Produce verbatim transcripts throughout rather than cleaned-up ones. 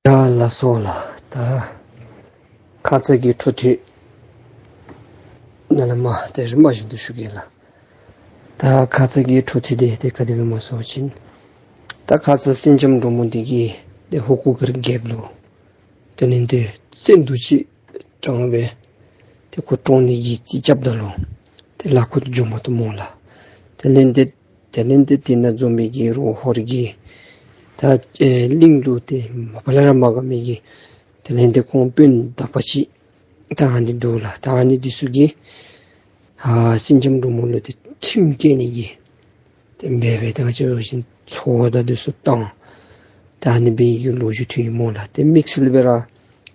ཡ་ལགས་སོ་ལགས། ད་ཁ་ཙ་གི་འཕྲོ་མཐུད་ནང་ལས་མར་ཏེ་རིམ་པ་བཞིན་དུ་ཞུ་གེ་ལགས། ད་ཁ་ཙ་གི་འཕྲོ་མཐུད་འདི་ཏེ་ག་དེ་སྦེ་སྨོ་ཟེར་བ་ཅིན་ད་ཁ་ཙ་སེང་ལྕམ་འབྲུག་མོ་འདི་གིས་ཏེ་ཧོར་གུར་དཀར་རྒྱལཔོ་ལུ་དེ་ལས་ཏེ་བཙན་དུག་ཅིག་དྲངས་སྦེ་ཏེ་ཁོ་བཀྲོངས་ནི་གི་རྩིས་རྐྱབ་ད་ལུ་ཏེ་ལ་ཁོ་འགྱོཝ་མས་སྨོ་ལགས། དེ་ལས་ཏེ་དེ་ལས་ཏེ་དེ་ནང་འཛོམས་མི་གི་རོགས་ཧོར་གྱི་ད་ཨེ་གླིང་ལུ་ཏེ་མ་པ་ལས་ར་མ་དགའ་མི་གི་དེ་ལས་ཏེ་ཁོང་དཔོན་དག་པ་ཅིག་ད་ཨ་ནི་འདུག་ལགས། ད་ཨ་ནི་འདི་ཚུ་གིས་ཨ་སེང་ལྕམ་འབྲུག་མོ་ལུ་ཏེ་ཁྲིམས་བཀལ་ནི་གི་ཏེ་འབད་སྦེ་ད་ང་བཅས་འབད་བ་ཅིན་ཚོགས་བརྡ་འདི་ཚུ་བཏང་། ད་ཨ་ནི་སྦེ་གི་ལོ་རྒྱུས་ཐོན་ཡི་སྨོ་ལགས། ཏེ་དམིགས་བསལ་སྦེ་ར་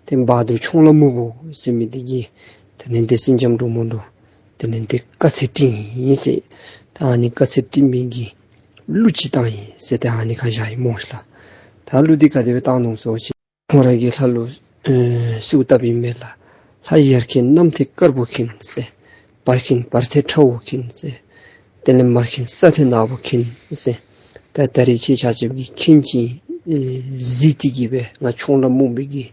ཏེ་བ་དུར་ཁྱུང་ལྷ་སྨུག་པོ་ཟེར་མི་འདི་གིས་དེ་ལས་ཏེ་སེང་ལྕམ་འབྲུག་མོ་ལུ་དེ་ལས་ཏེ་བཀའ་ཚེ་སྤྲིང་ཡི་ཟེར། ད་ཨ་ནི་བཀའ་ཚེ་སྤྲིང་མི་གི་གླུ་ཅིག་བཏང་ཡི་ཟེར་ཏེ་ཨ་ནི་ཁར་བཞག་ཡི་སྨོ་ལགས། ད་གླུ་འདི་ག་དེ་སྦེ་བཏང་ནུག་ཟེར་བ་ཅིན་ཧོར་གྱི་ལྷ་ལུ་ཨེ་གསོལཝ་བཏབ་ཨིན་མས་ལགས། ལྷ་ཡར་མཁྱེན་གནམ་ཐེ་དཀར་པོ་མཁྱེན་ཟེར། བར་མཁྱེན་བར་ཐེ་ཁྲ་བོ་མཁྱེན་ཟེར། དེ་ལས་མར་མཁྱེན་ས་ཐེ་ནག་པོ་མཁྱེན་ཟེར། ད་ད་རིས་ཁྱེད་ཆ་ཁྱབ་ཀྱིས་མཁྱེན་ཅིང་ཨེ་གཟིགས་ཏེ་གི་སྦེ་ང་ཁྱུང་ལྷ་སྨུག་པོ་གི་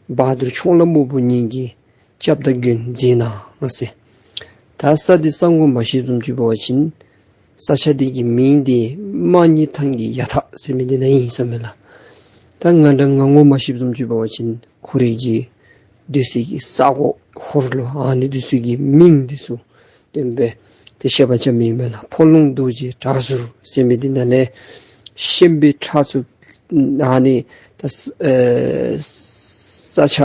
བ་དུར་ཁྱུང་ལྷ་སྨུག་པོ་ངེ་གི་སྐྱབས་དང་མགོན་མཛད་གནང་ཟེར། ད་ས་འདི་ས་ངོ་མ་ཤེསཔ་བཟུམ་ཅིག་འབད་བ་ཅིན་ས་ཆ་འདི་གི་མིང་འདི་དམག་གཉེན་ཐང་གི་ཡ་ཐག་ཟེར་མི་འདི་ནཱ་ཨིན་ཟེར་མས་ལགས། ད་ང་འདྲ་ང་ངོ་མ་ཤེསཔ་བཟུམ་ཅིག་འབད་བ་ཅིན་ཁོ་རའི་གི་སྡོད་སའི་གི་ས་གོ་ཧོར་ལུ་ཨ་ནི་འདི་ཚུ་གི་མིང་འདི་ཚུ་བསྟན་སྦེ་ཏེ་བཤད་པ་རྐྱབ་མི་ཨིན་མས་ལགས། ཕོ་ལོང་རྡོ་རྗེ་བྲག་ཟུར་ཟེར་མི་འདི་ནང་ལས་ཤན་པའི་ཁྲག་འཚུབ་ཨ་ནི་ད་ས་ཨེ་ས་ཆ་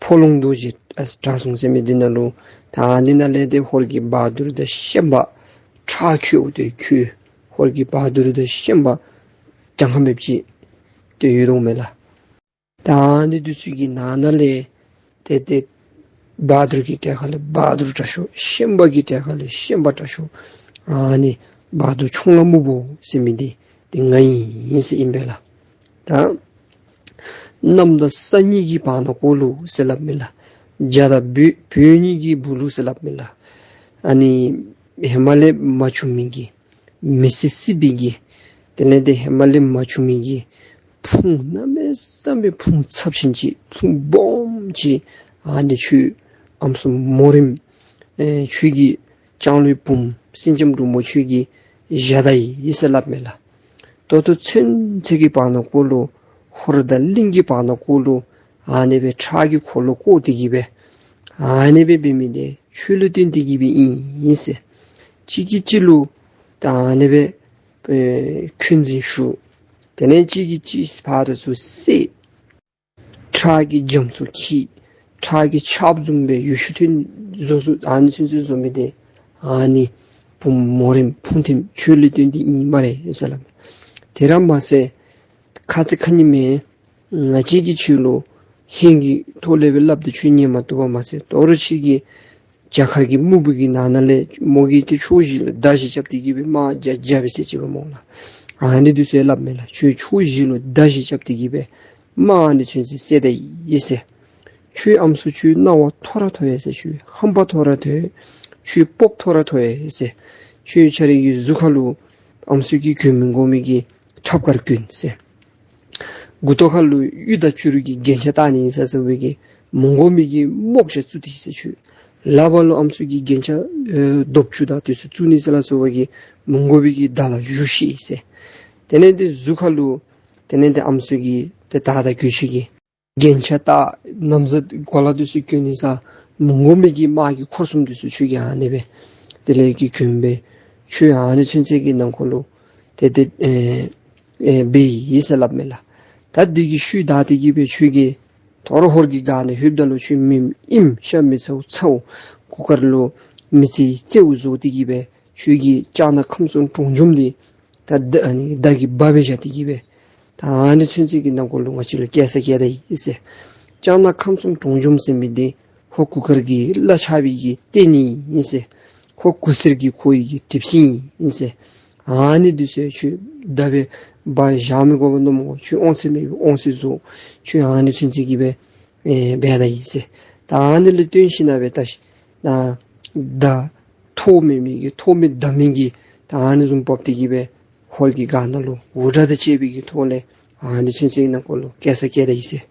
ཕོ་ལོང་རྡོ་རྗེ་ཨ་བྲག་ཟུར་ཟེར་མི་འདི་ནང་ལུ་ད་ཨ་ནི་ནང་ལས་ཏེ་ཧོར་གྱི་བ་དུར་དང་ཤན་པ་ཁྲག་ཁོལཝ་ཏེ་ཁོལ། ཧོར་གྱི་བ་དུར་དང་ཤན་པ་གྲངས་ཁ་མེདཔ་ཅིག་ཏེ་ཡོད་དོ་མས་ལགས། ད་ཨ་ནི་འདི་ཚུ་གི་ནང་ན་ལས་ཏེ་ཏེ་བ་དུར་གྱི་གྲས་ཁ་ལས་བ་དུར་དྲག་ཤོས། ཤན་པ་གི་གྲས་ཁ་ལས་ཤན་པ་དྲག་ཤོས། ཨ་ནི་བ་དུར་ཁྱུང་ལྷ་སྨུག་པོ་ཟེར་མི་འདི་ཏེ་ང་ཨིན་ཟེར་ཨིན་པས་ལགས། ད་གནམ་དང་ས་གཉིས་ཀྱི་བར་ན་ཀོ་ལུ་ཟེར་སླབ་མས་ལགས། རྒྱ་དང་བོད་བོད་གཉིས་ཀྱི་སྦུག་ལུ་ཟེར་སླབ་མས་ལགས། ཨ་ནི་ཧེ་མ་ལས་མ་བྱུང་མི་གི་མི་སེར་སྲིད་པའི་གི་དེ་ལས་ཏེ་ཧེ་མ་ལས་མ་བྱུང་མི་གི་ཕུང་གནམ་མེད་ས་མེད་ཕུང་ཚབས་ཆེན་ཅིག་ཕུང་སྦོམ་ཅིག་ཨ་ནི་ཁྱོད་ཨམ་སྲུ་མོ་རེངམ་ཨེ་ཁྱོད་ཀྱི་ལྕང་ལོའི་བུམོ་སེང་ལྕམ་འབྲུག་མོ་ཁྱོད་ཀྱི་བཞག་ད་ཡི་ཟེར་སླབ་མས་ལགས། ད་ལྟོ་ཚུན་ཚོད་ཀྱི་བར་ན་ཀོ་ལུ་ཧོར་དང་གླིང་གི་བར་ན་ཀོ་ལུ་ཨ་ནི་སྦེ་ཁྲག་གི་འཁོར་ལོ་བསྐོར་ཏེ་གི་སྦེ་ཨ་ནི་སྦེ་འབད་མི་འདི་ཁྱོད་ལུ་བརྟེན་ཏེ་གི་སྦེ་ཨིན་ཟེར། གཅིག་གིས་གཅིག་ལུ་ད་ཨ་ནི་སྦེ་ཨེ་འཁོན་འཛིན་ཞུགས། དེ་ལས་གཅིག་གིས་གཅིག་ཕར་དང་ཚུར་བསད། ཁྲག་གི་རྒྱ་མཚོ་འཁྱིལ། ཁྲག་གི་ཆརཔ་བཟུམ་སྦེ་ཡུལ་ཤུལ་ཐོན་བཟོ་བཟོ་ཨ་ནི་ཚུན་ཚོད་བཟོ་མི་འདི་ཨ་ནི་བུམོ་མོ་རེངམ་ཕུང་ཐིམ་ཁྱོད་ལུ་བརྟེན་ཏེ་ཨིན་སྨ་རེ་ཟེར་སླབ་མས། དེ་ར་མ་ཚད་ཁ་ཙ་ཁ་ཉིནམ་ང་བཅས་ཀྱིས་ཁྱོད་ལུ་ཧིང་གི་ཐོག་ལས་སྦེ་སླབ་སྟེ་ཁྱོད་ཉན་མ་བཏུབ་པར་མ་ཚད་དོ་རུང་ཁྱོད་ཀྱིས་རྒྱ་གར་གྱི་སྨུག་པོ་གི་ནང་ན་ལས་མོ་གིས་ཏེ་ཕྱོགས་བཞི་ལུ་མདའ་བཞི་རྐྱབ་སྟེ་གི་སྦེ་དམག་རྒྱབ་རྐྱབ་པས་ཟེར་ཅིག་སྦེ་སྨོ་ལགས། ཨ་ནི་འདི་ཚུ་ཡང་སླབ་མས་ལགས། ཁྱོད་ཕྱོགས་བཞི་ལུ་མདའ་བཞི་རྐྱབ་སྟེ་གི་སྦེ་དམག་ཨ་ནི་ཚུན་ཚོད་བསད་ད་ཡི་ཟེར། ཁྱོད་ཨམ་སྲུ་ཁྱོད་སྣང་བ་མཐོ་ར་མཐོ་ཡི་ཟེར། ཁྱོད་ཧམ་པ་མཐོ་ར་མཐོ་ཡི། ཁྱོད་སྤོབས་མཐོ་ར་མཐོ་ཡི་ཟེར། ཁྱོད་ཁྱོད་རའི་གི་གཟུགས་ཁ་ལུ་ཨམ་སྲུ་གིས་གྱོན་མི་དགོ་མི་གི་ཁྲབ་དཀར་གྱོན་ཟེར། མགུ་ཏོ་ཁ་ལུ་གཡུ་དང་བྱུ་རུ་གི་རྒྱན་ཆ་བཏགས་ནི་ཨིན་ཟེར་ཟེར་བའི་གི་མི་དགོ་མི་གི་རྨོག་ཞྭ་བཙུགས་ཏེ་ཟེར། ཁྱོད་ལགཔ་ལུ་ཨམ་སྲུ་གི་རྒྱན་ཆ་ཨེ་རྡོབ་ཅུ་དང་དེ་ཚུ་བཙུགས་ནི་ཟེར་ལགས་ཟེར་བའི་གི་མི་དགོ་པའི་གི་མདའ་ལ་གཞུ་ཤེས་ཟེར། དེ་ལས་ཏེ་གཟུགས་ཁ་ལུ་དེ་ལས་ཏེ་ཨམ་སྲུ་གི་ཏེ་དར་དང་གོས་ཆེན་གྱི་རྒྱན་ཆ་བཏགས། ན་བཟའ་གོ་ལ་འདི་ཚུ་གྱོན་ནི་ཟེར་མི་དགོ་མི་གི་དམག་གི་འཁོར་གསུམ་འདི་ཚུ་ཁྱོད་ཀྱིས་ཨ་ནི་སྦེ་དེ་ལས་ཀྱི་གྱོན་སྦེ་ཁྱོད་ཨ་ནི་ཚུན་ཚོད་ཀྱི་ནང་འཁོད་ལུ་ཏེ་ཏེ་ཨེ་ཨེ་འབད་ཡི་ཟེར་སླབ་མས་ལགས། ད་འདི་གི་ཤུལ་བདའ་སྟེ་གི་སྦེ་ཁྱོད་ཀྱིས་དོ་རུང་ཧོར་གྱི་སྒར་ནང་ལྷོདཔ་ད་ལུ་ཁྱོད་མི་ཨིནམ་ཤ་མི་ཚཝ་ཚཝ། གུར་དཀར་ལུ་མི་ཚེ་གི་རྩེདམོ་བཟོ་སྟེ་གི་སྦེ་ཁྱོད་ཀྱི་ལྕགས་ནག་ཁམས་གསུམ་གྲོང་འཇོམས་འདི་ད་ད་ཨ་ནི་མདའ་གི་འབའ་སྦེ་བཞག་སྟེ་གི་སྦེ་ད་ཨ་ནི་ཚུན་ཚོད་ཀྱི་ནང་འཁོད་ལུ་ང་བཅས་ལུ་བཀལ་ས་བཀལ་ད་ཡི་ཟེར། ལྕགས་ནག་ཁམས་གསུམ་གྲོང་འཇོམས་ཟེར་མི་འདི་ཧོར་གུར་དཀར་གྱི་བླ་ཆགས་པའི་གི་ལྟེ་གནས་ཨིན་ཟེར། ཧོར་གུར་སེར་གྱི་ཁོ་ཡི་གི་གྲིབ་བསིལ་ཨིན་ཟེར། ཨ་ནི་འདི་ཚུ་ཁྱོད་མདའ་སྦེ་འབག་བཞག་མི་དགོ་པར་མནོ་མི་དགོ། ཁྱོད་དབང་ཚད་མེད་པའི་དབང་ཚད་བཟོ། ཁྱོད་ཨ་ནི་ཚུན་ཚོད་ཀྱི་སྦེ་ཨེ་འབད་ད་ཡི་ཟེར། ད་ཨ་ནི་ལས་བརྟེན་ཞིན་ན་སྦེ་ད་ཤི་ན་མདའ་ཐོགས་མེད་མི་གི་ཐོགས་མེད་མདའ་མིན་གྱི་ད་ཨ་ནི་བཟུམ་འབག་སྟེ་གི་སྦེ་ཧོར་གྱི་སྒར་ནང་ལུ་འུར་སྒྲ་དང་བཅས་པའི་གི་ཐོག་ལས་ ཨ་ནི་ཚུན་ཚོད་ནང་འཁོད་ལུ་བཀལ་ས་བཀལ་ད་ཡི་ཟེར།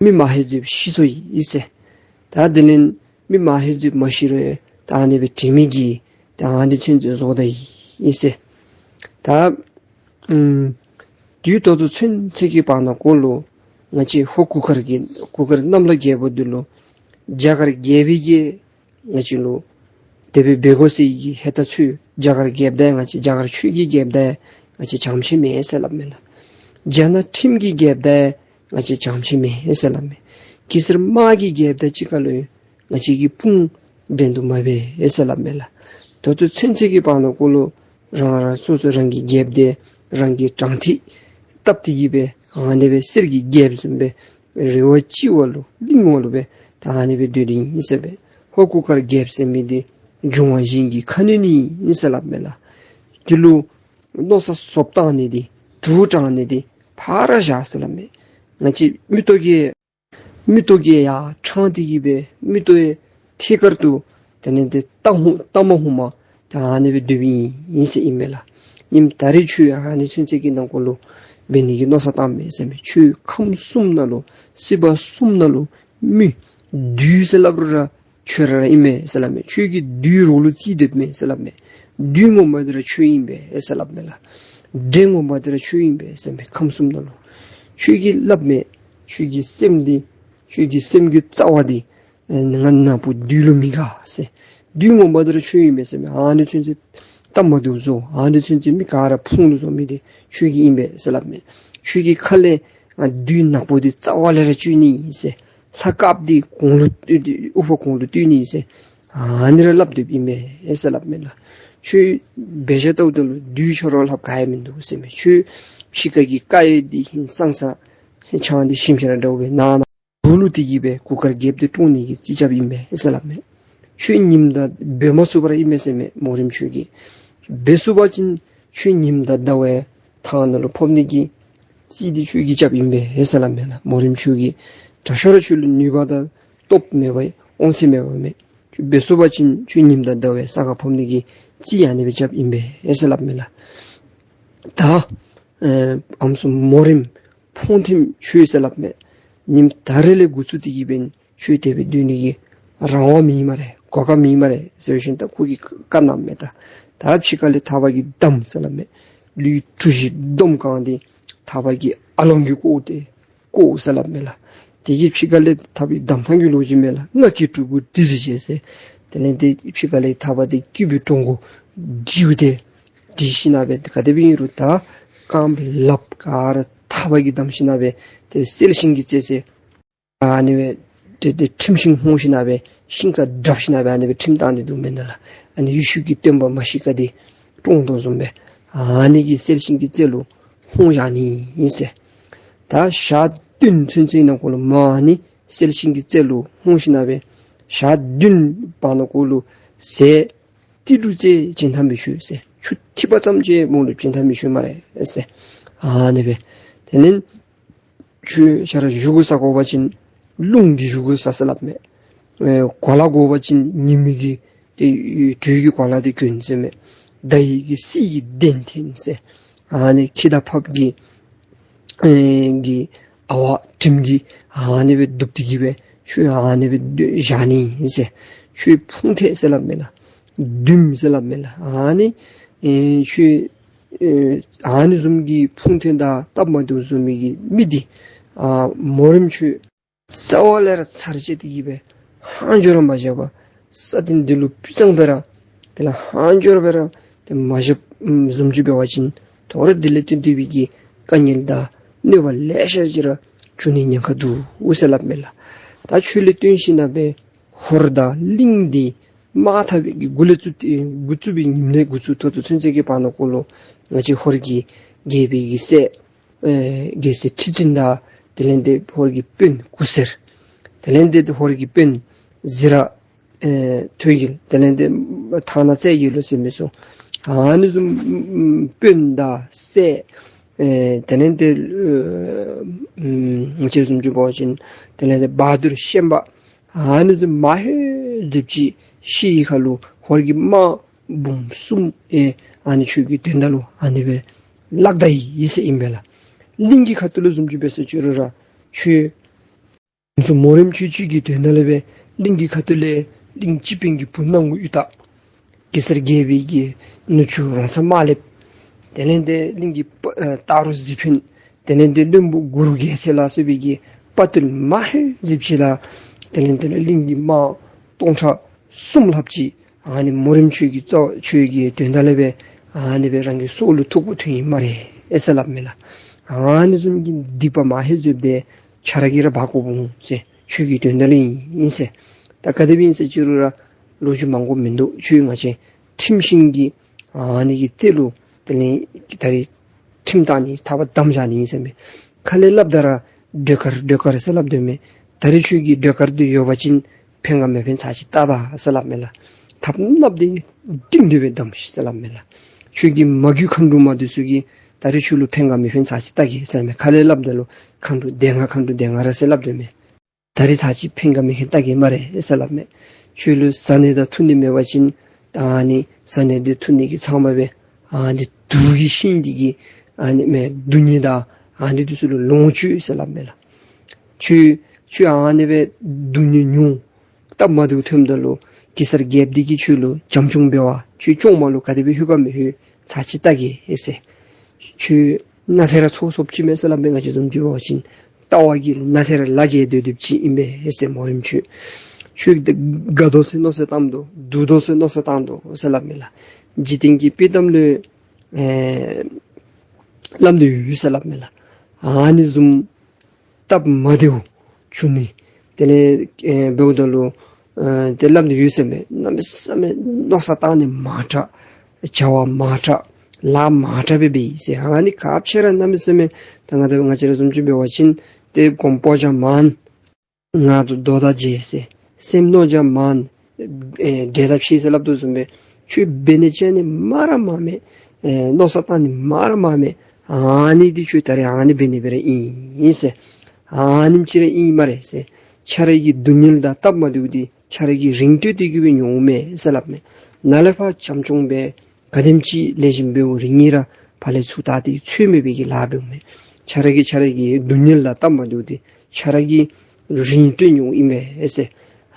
མི་མ་ཧེ་ཟེར་ཤི་སོ་ཡི་ཟེར། ད་དེ་ལས་མི་མ་ཧེ་ཟེར་མ་ཤི་རུང་ད་ཨ་ནི་སྦེ་དྲན་མེད་ཀྱི་ད་ཨ་ནི་ཚུན་ཚོད་བཟོ་ད་ཡི་ཟེར། ད་ཨམ་དུས་ད་ལྟོ་ཚུན་ཚོད་ཀྱི་བར་ན་འཁོད་ལུ་ང་བཅས་ཧོར་གུར་དཀར་གྱི་གུར་དཀར་གནམ་ལོ་རྒྱལ་པོ་འདི་ལུ་རྒྱ་གར་རྒྱལ་པོའི་གི་ང་བཅས་ལུ་དེ་སྦེ་འབད་དགོ་ཟེར་གྱི་ཧེ་ད་ཚུ་རྒྱ་གར་རྒྱལཔོ་དང་ང་བཅས་རྒྱ་གར་ཆོས་ཀྱི་རྒྱལཔོ་དང་ང་བཅས་བྱང་ཤིང་མེད་ཟེར་སླབ་མས་ལགས། རྒྱ་ནག་ཁྲིམས་ཀྱི་རྒྱལཔོ་དང་ང་བཅས་བྱང་ཤིང་མེད་ཟེར་སླབ་མས། གེ་སར་དམག་གི་རྒྱལཔོ་དང་གཅིག་ཁར་ལུ་ང་བཅས་ཀྱི་དཔུང་འགྲན་བསྡུར་མ་འབད་ཟེར་སླབ་མས་ལགས། ད་ལྟོ་ཚུན་ཚོད་ཀྱི་བར་ན་འཁོད་ལུ་རང་རང་སོ་སོ་རང་གི་རྒྱལཔོ་དེ་རང་གི་དྲང་ཐིག་བཏབ་སྟེ་གི་སྦེ་ཨ་ནི་སྦེ་གསེར་གྱི་རྒྱལཔོ་བཟུམ་སྦེ་རི་བོ་ཅིག་བ་ལུ་གླིང་བ་ལུ་སྦེ་ད་ཨ་ནི་སྦེ་སྡོད་དེ་ཨིན་ཟེར་སྦེ། ཧོར་གུར་དཀར་རྒྱལཔོ་ཟེར་མི་འདི་འབྱུང་བ་བཞིན་གྱི་ཁ་གནོན་ནི་ཨིན་ཟེར་སླབ་མས་ལགས། དེ་ལུ་མནོ་བསམ་སོབ་བཏང་ནི་འདི་དུག་དྲངས་ནི་འདི་ཕར་བཞག་ཟེར་སླབ་མས། ང་བཅས་མིག་ཏོ་གིས་མིག་ཏོ་གིས་ཡར་དྲངས་ཏེ་གི་སྦེ་མིག་ཏོ་ཡང་ཐད་ཀར་དུ་དེ་ལས་འདི་ལྟ་ཧུ་ལྟ་མ་ཧུ་མ་ད་ཨ་ནི་སྦེ་སྡོད་པའི་ཨིན་ཟེར་ཨིན་མས་ལགས། ཉིནམ་ད་རེས་ཁྱོད་ཨ་ནི་ཚུན་ཚོད་ཀྱི་ནང་འཁོད་ལུ་འབད་ནི་གི་མནོ་བསམ་བཏང་མས་ཟེར་མས། ཁྱོད་ཁམས་གསུམ་ནང་ལུ་སྲིད་པ་གསུམ་ནང་ལུ་མི་བདུད་ཟེར་སླབ་རུང་ར་ཁྱོད་ར་ར་ཨིན་མས་ཟེར་སླབ་མས། ཁྱོད་ཀྱིས་བདུད་རོགས་ལུ་རྩིས་སྡོདཔ་མས་ཟེར་སླབ་མས། བདུད་ངོ་མ་འདི་ར་ཁྱོད་ཨིན་པས་ཟེར་སླབ་མས་ལགས། འདྲེ་ངོ་མ་འདི་ར་ཁྱོད་ཨིན་པས་ཟེར་མས། ཁམས་གསུམ་ནང་ལུ་ཁྱོད་ཀྱིས་སླབ་མས། ཁྱོད་ཀྱི་སེམས་འདི་ཁྱོད་ཀྱི་སེམས་ཀྱི་རྩ་བ་འདི་ཨེ་ང་ནག་པོ་བདུད་ལུ་མི་དགའ་ཟེར། བདུད་ངོ་མ་འདི་ར་ཁྱོད་ཨིན་པས་ཟེར་མས། ཨ་ནི་ཚུན་ཚོད་སྟབས་མ་བདེཝ་བཟོ། ཨ་ནི་ཚུན་ཚོད་མི་ག་ར་ཕུང་ལུ་བཟོ་མི་འདི་ཁྱོད་ཀྱིས་ཨིན་པས་ཟེར་སླབ་མས། ཁྱོད་ཀྱི་ཁ་ལས་ཨ་བདུད་ནག་པོ་འདི་རྩ་བ་ལས་ར་བཅོས་ནི་ཨིན་ཟེར། ལྷ་དཀརཔོ་འདི་གོང་ལུ་ཨུ་ཕར་གོང་ལུ་བཏུལ་ནི་ཨིན་ཟེར། ཨ་ནི་ར་སླབ་སྡོདཔ་ཨིན་མས་ཟེར་སླབ་མས་ལགས། ཁྱོད་འབད་བཞག་ལྟཝ་ད་ལུ་བདུད་ཁྱོད་ར་ལྷགཔ་ག་ཡང་མིན་འདུག་ཟེར་མས། ཁྱོད་ཕྱི་ཁ་གི་དཀར་ཡོལ་འདི་ཧིང་སངས་ས་ཧེ་ཆང་འདི་ཞིམ་ཤ་ར་འདྲཝ་སྦེ་ནང་ན་བུ་ལུ་དེ་གིས་སྦེ་གུར་དཀར་རྒྱལཔོ་འདི་བཀྲོངས་ནི་གི་རྩིས་རྐྱབ་ཨིན་པས་ཟེར་སླབ་མས། ཁྱོད་ཉིནམ་དང་འབད་མ་ཚུགས་པར་ཨིན་མས་ཟེར་མས། མོ་རེངམ་ཁྱོད་ཀྱིས་འབད་ཚུགས་པ་ཅིན་ཁྱོད་ཉིནམ་དང་ཟླཝ་ཡང་ཐང་ནང་ལུ་ཕོག་ནི་གི་རྩིས་འདི་ཁྱོད་ཀྱིས་རྐྱབ་ཨིན་པས་ཟེར་སླབ་མས་ལགས། མོ་རེངམ་ཁྱོད་ཀྱིས་དྲག་ཤོས་ར་ཁྱོད་ལུ་ནུས་པ་དང་སྟོབས་མེད་པ་དབང་ཚད་མེད་པ་མས། ཁྱོད་འབད་ཚུགས་པ་ཅིན་ཁྱོད་ཉིནམ་དང་ཟླཝ་ཡང་ས་ཁར་ཕོག་ནི་གི་རྩིས་ཨ་ནི་སྦེ་རྐྱབ་ཨིན་པས་ཟེར་སླབ་མས་ལགས། ད་ཨེ་ཨམ་སྲུ་མོ་རེངམ་ཕོང་ཐེངམ་ཁྱོད་ཟེར་སླབ་མས། ཉིནམ་ད་རེས་ལས་འགོ་བཙུགས་ཏེ་གི་སྦེ་ཁྱོད་དེ་སྦེ་སྡོད་ནི་གི་རང་དབང་མེད་སྨ་རེ། གོ་སྐབས་མེད་སྨ་རེ་ཟེར་བཞིན་ད་ཁོ་གིས་བཀའ་གནངམ་མས། ད་ད་ཕྱི་ཁ་ལས་ཐག་པ་གིས་བསྡམས་ཟེར་སླབ་མས། ལུས་གྲུ་བཞི་བསྡོམས་གང་སྟེ་ཐག་པ་གིས་ཨ་ལོང་གིས་བཀོག་སྟེ་བཀོག་ཟེར་སླབ་མས་ལགས། དེ་གི་ཕྱི་ཁ་ལས་ཐག་པའི་བསྡམ་ཐངས་ཀྱི་ལོ་རྒྱུས་མས་ལགས། ངག་གི་གྲོགས་པོ་འདི་ཚུ་བྱས་ཟེར། དེ་ལས་དེ་ཕྱི་ཁ་ལས་ཐག་པ་དེ་སྐྱིད་པའི་གྲོང་སྒོ་འདྲིཝ་དེ་འདྲི་ཞིན་ན་སྦེ་ག་དེ་སྦེ་ཨིན་རུང་ད་རྐངམ་ལགཔ་ག་ར་ཐག་པ་གིས་བསྡམས་ཞིན་ན་སྦེ་དེ་གསལ་ཤིང་གི་རྩེ་ཟེར་ཨ་ནི་སྦེ་དེ་དེ་ཁྲིམས་ཤིང་ཧོང་ཞིན་ན་སྦེ་ཤིང་ཁར་དྲབ་ཞིན་ན་སྦེ་ཨ་ནི་སྦེ་ཁྲིམས་བཏང་སྟེ་འདུག་མེན་ན་ལགས། ཨ་ནི་ཡེ་ཤུ་གི་སྟོན་པ་མ་ཤི་ཀ་འདི་བཀྲོངས་དོ་བཟུམ་སྦེ་ཨ་ནི་གི་གསལ་ཤིང་གི་རྩེ་ལུ་ཧོང་བཞག་ནི་ཨིན་ཟེར། ད་ཞག་བདུན་ཚུན་ཚོད་ནང་འཁོད་ལུ་མ་ཨ་ནི་གསལ་ཤིང་གི་རྩེ་ལུ་ཧོང་ཞིན་ན་སྦེ་ཞག་བདུན་བར་ན་འཁོད་ལུ་ཟས་ཏི་ལུ་ཙེ་བྱིན་ཐངས་མི་ཆོག་ཟེར། ཆུ་ཐིགས་པ་ཙམ་ཅིག་མོ་ལུ་བྱིན་ཐངས་མི་ཆོག་སྨ་རེ་ཟེར། ཨ་ནི་སྦེ་དེ་ལས་ཁྱོད་ཆ་ར་བཞེས་སྒོ་ཟ་དགོ་པ་ཅིན་རླུང་གི་བཞེས་སྒོ་ཟ་ཟེར་སླབ་མས། ཨེ་གོ་ལ་དགོ་པ་ཅིན་ཉི་མའི་གི་དེ་དྲོད་ཀྱི་གོ་ལ་དེ་གྱོན་ཟེར་མས། ཟླ་བའི་གི་གསེར་གྱི་གདན་འཐེན་ཟེར། ཨ་ནི་ཁྱི་དང་ཕགཔ་གི་ཨེ་གི་ཨ་ཝ་དྲིམ་གྱིས་ཨ་ནི་སྦེ་བདུག་སྟེ་གི་སྦེ་ཁྱོད་ཨ་ནི་སྦེ་བཞག་ནི་ཟེར། ཁྱོད་ཕུང་ཐེངས་ཟེར་སླབ་མས་ལགས། བདུནམ་ཟེར་སླབ་མས་ལགས། ཨ་ནི་ཨེ་ཁྱོད་ཨེ་ཨ་ནི་བཟུམ་གྱི་ཕུང་ཐེངས་དང་སྟབས་མ་བདེཝ་བཟོ་མི་གི་མི་འདི་ཨ་མོ་རེངམ་ཁྱོད་རྩ་བ་ལས་ར་ཚར་བཅད་དེ་གི་སྦེ་ཧང་འབྱོར་ར་མ་བཞག་པར་ས་སྟེང་འདི་ལུ་སྤུས་གཙང་སྦེ་ར་དེ་ལས་ཧང་འབྱོར་སྦེ་ར་དེ་མ་བཞགཔ་བཟུམ་ཅིག་འབད་བ་ཅིན་དོ་རུང་དེ་ལས་བརྟེན་ཏེ་སྦེ་གི་དཀའ་ངལ་དང་གནོད་པ་ལེ་ཤ་ཅིག་ར་འབྱུང་ནི་ཉེན་ཁ་འདུག་ཟེར་སླབ་མས་ལགས། ད་ཁྱོད་ལས་བརྟེན་ཞིན་ན་སྦེ་ཧོར་དང་གླིང་འདི་དམག་འཐབ་པའི་གི་འགོ་ལས་བཙུགས་ཏེ་འགོ་བཙུགས་པའི་ཉིནམ་ལས་འགོ་བཙུགས་ད་ལྟོ་ཚུན་ཚོད་ཀྱི་བར་ན་འཁོད་ལུ་ང་བཅས་ཧོར་གྱི་རྒྱལ་པོའི་གི་སྲས་ཨེ་རྒྱལ་སྲས་ཁྲི་བཙུན་དང་དེ་ལས་འདི་ཧོར་གྱི་དཔོན་གུར་སེར། དེ་ལས་འདི་ཧོར་གྱི་དཔོན་ཟི་ར་ཨེ་ཐོད་རྒྱལ། དེ་ལས་འདི་ཐང་ན་རྩེ་རྒྱལ་ལོ་ཟེར་མི་ཚུ། ཨ་ནི་བཟུམ་དཔོན་དང་སྲས་ཨེ་དེ་ལས་འདི་ཨེ་ང་བཅས་བཟུམ་ཅིག་འབད་བ་ཅིན་དེ་ལས་འདི་བ་དུར་ཤན་པ། ཨ་ནི་བཟུམ་མ་ཧེ་སྡེབ་ཅིག་ཤི་ཡི་ཁ་ལུ་ཧོར་གྱི་དམག་འབུམ་གསུམ་ཨེ་ཨ་ནི་ཁྱོད་ཀྱི་དོན་དག་ལུ་ཨ་ནི་སྦེ་བརླག་ད་ཡི་ཟེར་ཨིན་པས་ལགས། གླིང་གི་ཁ་ཐུག་ལས་བཟུམ་ཅིག་འབད་ཟེར་ཅི་རུང་ར་ཁྱོད་ཚུ་མོ་རེངམ་ཆོས་ཆོས་ཀྱི་དོན་དག་ལས་སྦེ་གླིང་གི་ཁ་ཐུག་ལས་གླིང་སྤྱི་དཔོན་གྱི་བུ་ནང་གི་ཡུལ་ད་གེ་སར་རྒྱལ་པོའི་གི་ནུ་གཅུང་རོང་ཚ་དམར་ལེབ། དེ་ལས་ཏེ་གླིང་གི་པ་ཨེ་སྟག་རོང་གཟིག་དཔོན། དེ་ལས་ཏེ་བློན་པོ་གུ་རུ་རྒྱལ་མཚན་ལ་སོགས་པའི་གི་དཔའ་བརྟུལ་མང་ཧེང་སྐལ་ཅིག་ལ། དེ་ལས་ཏེ་གླིང་གི་དམག་སྟོང་ཕྲག་གསུམ་ལྷགཔ་ཅིག་ཨ་ནི་མོ་རེངམ་ཆོས་ཀྱི་རྩ་ཆོས་ཀྱི་དོན་དག་ལས་སྦེ་ཨ་ནི་སྦེ་རང་གི་སྲོག་ལུ་ཐུག་དགོཔ་ཐོན་ཡི་སྨ་རེ་ཨེ་ཟེར་སླབ་མས་ལགས། ཨ་ནི་བཟུམ་གྱི་སྡིག་པ་མང་ཧེང་སྐལ་ཅིག་འདི་ཁྱོད་ར་གིས་ར་འབག་དགོཔ་འོང་ཟེར། ཆོས་ཀྱི་དོན་དག་ལས་ཨིན་ཟེར། ད་ག་དེ་སྦེ་ཨིན་ཟེར་ཅི་རུང་ར་ལོ་རྒྱུས་མང་པོ་མིན་འདུག། ཁྱོད་ང་བཅས་ཁྲིམས་ཤིང་གི་ཨ་ནི་གི་རྩེ་ལུ་དེ་ལས་ད་རིས་ཁྲིམས་བཏང་ནི་ཐག་པ་བསྡམ་བཞག་ནི་ཨིན་ཟེར་མས། ཁ་ལས་སླབ་ད་ར་སྒྲོལ་དཀར་སྒྲོལ་དཀར་ཟེར་སླབ་དོ་མས། ད་རིས་ཁྱོད་ཀྱི་སྒྲོལ་དཀར་འདི་ཡོད་པ་ཅིན་ཕན་ག་མི་ཕན་ཚར་ཅིག་བལྟ་ད་ཟེར་སླབ་མས་ལགས། ཐགཔ་ནགཔོ་འདི་སྒྲིང་སྒྲི་སྦེ་བསྡམས་ཤིག་ཟེར་སླབ་མས་ལགས། ཁྱོད་ཀྱི་མ་རྒྱུད་མཁའ་འགྲོ་མ་འདི་ཚུ་གིས་ད་རིས་ཁྱོད་ལུ་ཕན་ག་མི་ཕན་ཚར་ཅིག་བལྟ་གེ་ཟེར་མས། ཁ་ལས་སླབ་ད་ལུ་མཁའ་འགྲོ་སྡེ་ལྔ་མཁའ་འགྲོ་སྡེ་ལྔ་ར་ཟེར་སླབ་དོ་མས། ད་རིས་ཚར་ཅིག་ཕན་ག་མི་ཕན་བལྟ་གེ་སྨ་རེ་ཟེར་སླབ་མས། ཁྱོད་ལུ་བཟའ་ནི་དང་འཐུང་ནི་མེད་པ་ཅིན་ད་ཨ་ནི་བཟའ་ནི་དང་འཐུང་ནི་གི་ཚབ་མ་སྦེ་ཨ་ནི་དུག་གི་ཤིང་འདི་གིས་ཨ་ནི་མས་སྡུག་བསྔལ་དང་ཨ་ནི་འདི་ཚུ་ལུ་ལོངས་སྤྱོད་ཟེར་སླབ་མས་ལགས། ཁྱོད་ཁྱོད་ཨ་ནི་སྦེ་སྡུག་བསྔལ་མྱོང་སྟབས་མ་བདེཝ་ཐོནམ་ད་ལུ་གེ་སར་རྒྱལཔོ་འདི་གིས་ཁྱོད་ལུ་བྱམས་སྐྱོང་འབད་བར་ཁྱོད་བཅོས་མ་ལུ་ག་དེ་སྦེ་ལྷོད་ག་མི་ལྷོད་ཚར་ཅིག་བལྟ་གེ་ཨེ་ཟེར། ཁྱོད་ནཱ་ཐད་ར་ཚོར་ཚོརཝ་ཅིག་མས་ཟེར་སླབ་མས། ང་བཅས་བཟུམ་ཅིག་འབད་བ་ཅིན་ལྟ་བ་གིས་ནཱ་ཐད་ར་ལ་རྒྱལ་སྡོད་སྡོདཔ་ཅིག་ཨིན་པས་ཨེ་ཟེར། མོ་རེངམ་ཁྱོད་ཁྱོད་དགའ་དོ་ཟེར་མནོ་བསམ་བཏངམ་འདུག། སྡུག་དོ་ཟེར་མནོ་བསམ་བཏངམ་འདུག་ཟེར་སླབ་མས་ལགས། འཇིག་རྟེན་གྱི་དཔྱེ་གཏམ་ལུ་ཨེ་སླབ་ནི་ཡོད་ཟེར་སླབ་མས་ལགས། ཨ་ནི་བཟུམ་སྟབས་མ་བདེཝ་བྱུང་ནི། དེ་ལས་ཨེ་འབདཝ་ད་ལུ་ཨེ་དེ་སླབ་ནི་ཡོད་ཟེར་མས། གནམ་མེད་ས་མེད་མནོ་བསམ་བཏང་ནི་མང་དྲགས། བྱ་བ་མང་དྲགས། ལཱ་མང་དྲགས་སྦེ་འབད་ཡི་ཟེར། ཨ་ནི་ཁག་ཆེ་ར་གནམ་མེད་ས་མེད། ད་ང་ད་ང་བཅས་ར་བཟུམ་ཅིག་འབད་བ་ཅིན་ཏེ་སྒོམ་སྤོ་བྱ་མང་། ངག་ཏུ་མདོ་དང་རྒྱས་ཟེར། སེམས་མནོ་བྱ་མང་། ཨེ་འགྲེལ་ལ་ཕྱེ་ཟེར་སླབ་དོ་བཟུམ་སྦེ་ཁྱོད་འབད་ནི་བྱ་ནི་མང་ར་མང་མས། ཨེ་མནོ་བསམ་བཏང་ནི་མང་ར་མང་མས། ཨ་ནི་འདི་ཁྱོད་ད་རིས་ཨ་ནི་འབད་ནི་སྦེ་ར་ཨིན་ཟེར། ཨ་ནེམ་ཅིག་ར་ཨིན་སྨ་རེ་ཟེར། ཁྱོད་ར་གི་སྡུག་བསྔལ་དང་སྟབས་མ་བདེཝ་འདི་ཁྱོད་ར་གིས་རིན་སྤྲོད་དེ་གིས་སྦེ་མྱོངམ་མས་ཟེར་སླབ་མས། ནཱ་ལས་ཕར་བྱམས་སྐྱོང་འབད་ག་དེམ་ཅིག་ལེགས་ཤོམ་འབདཝ་རིགས་ཨིན་ར་ཕར་ལས་ཚུར་ད་ཏེ་ཚོད་མེད་པའི་གི་ལཱ་འབདཝ་མས། ཁྱོད་ར་གིས་ཁྱོད་ར་གི་སྡུག་བསྔལ་དང་སྟབས་མ་བདེཝ་འདི་ཁྱོད་ར་གིས་རིན་སྤྲོད་མྱོངམ་ཨིན་མས་ཟེར།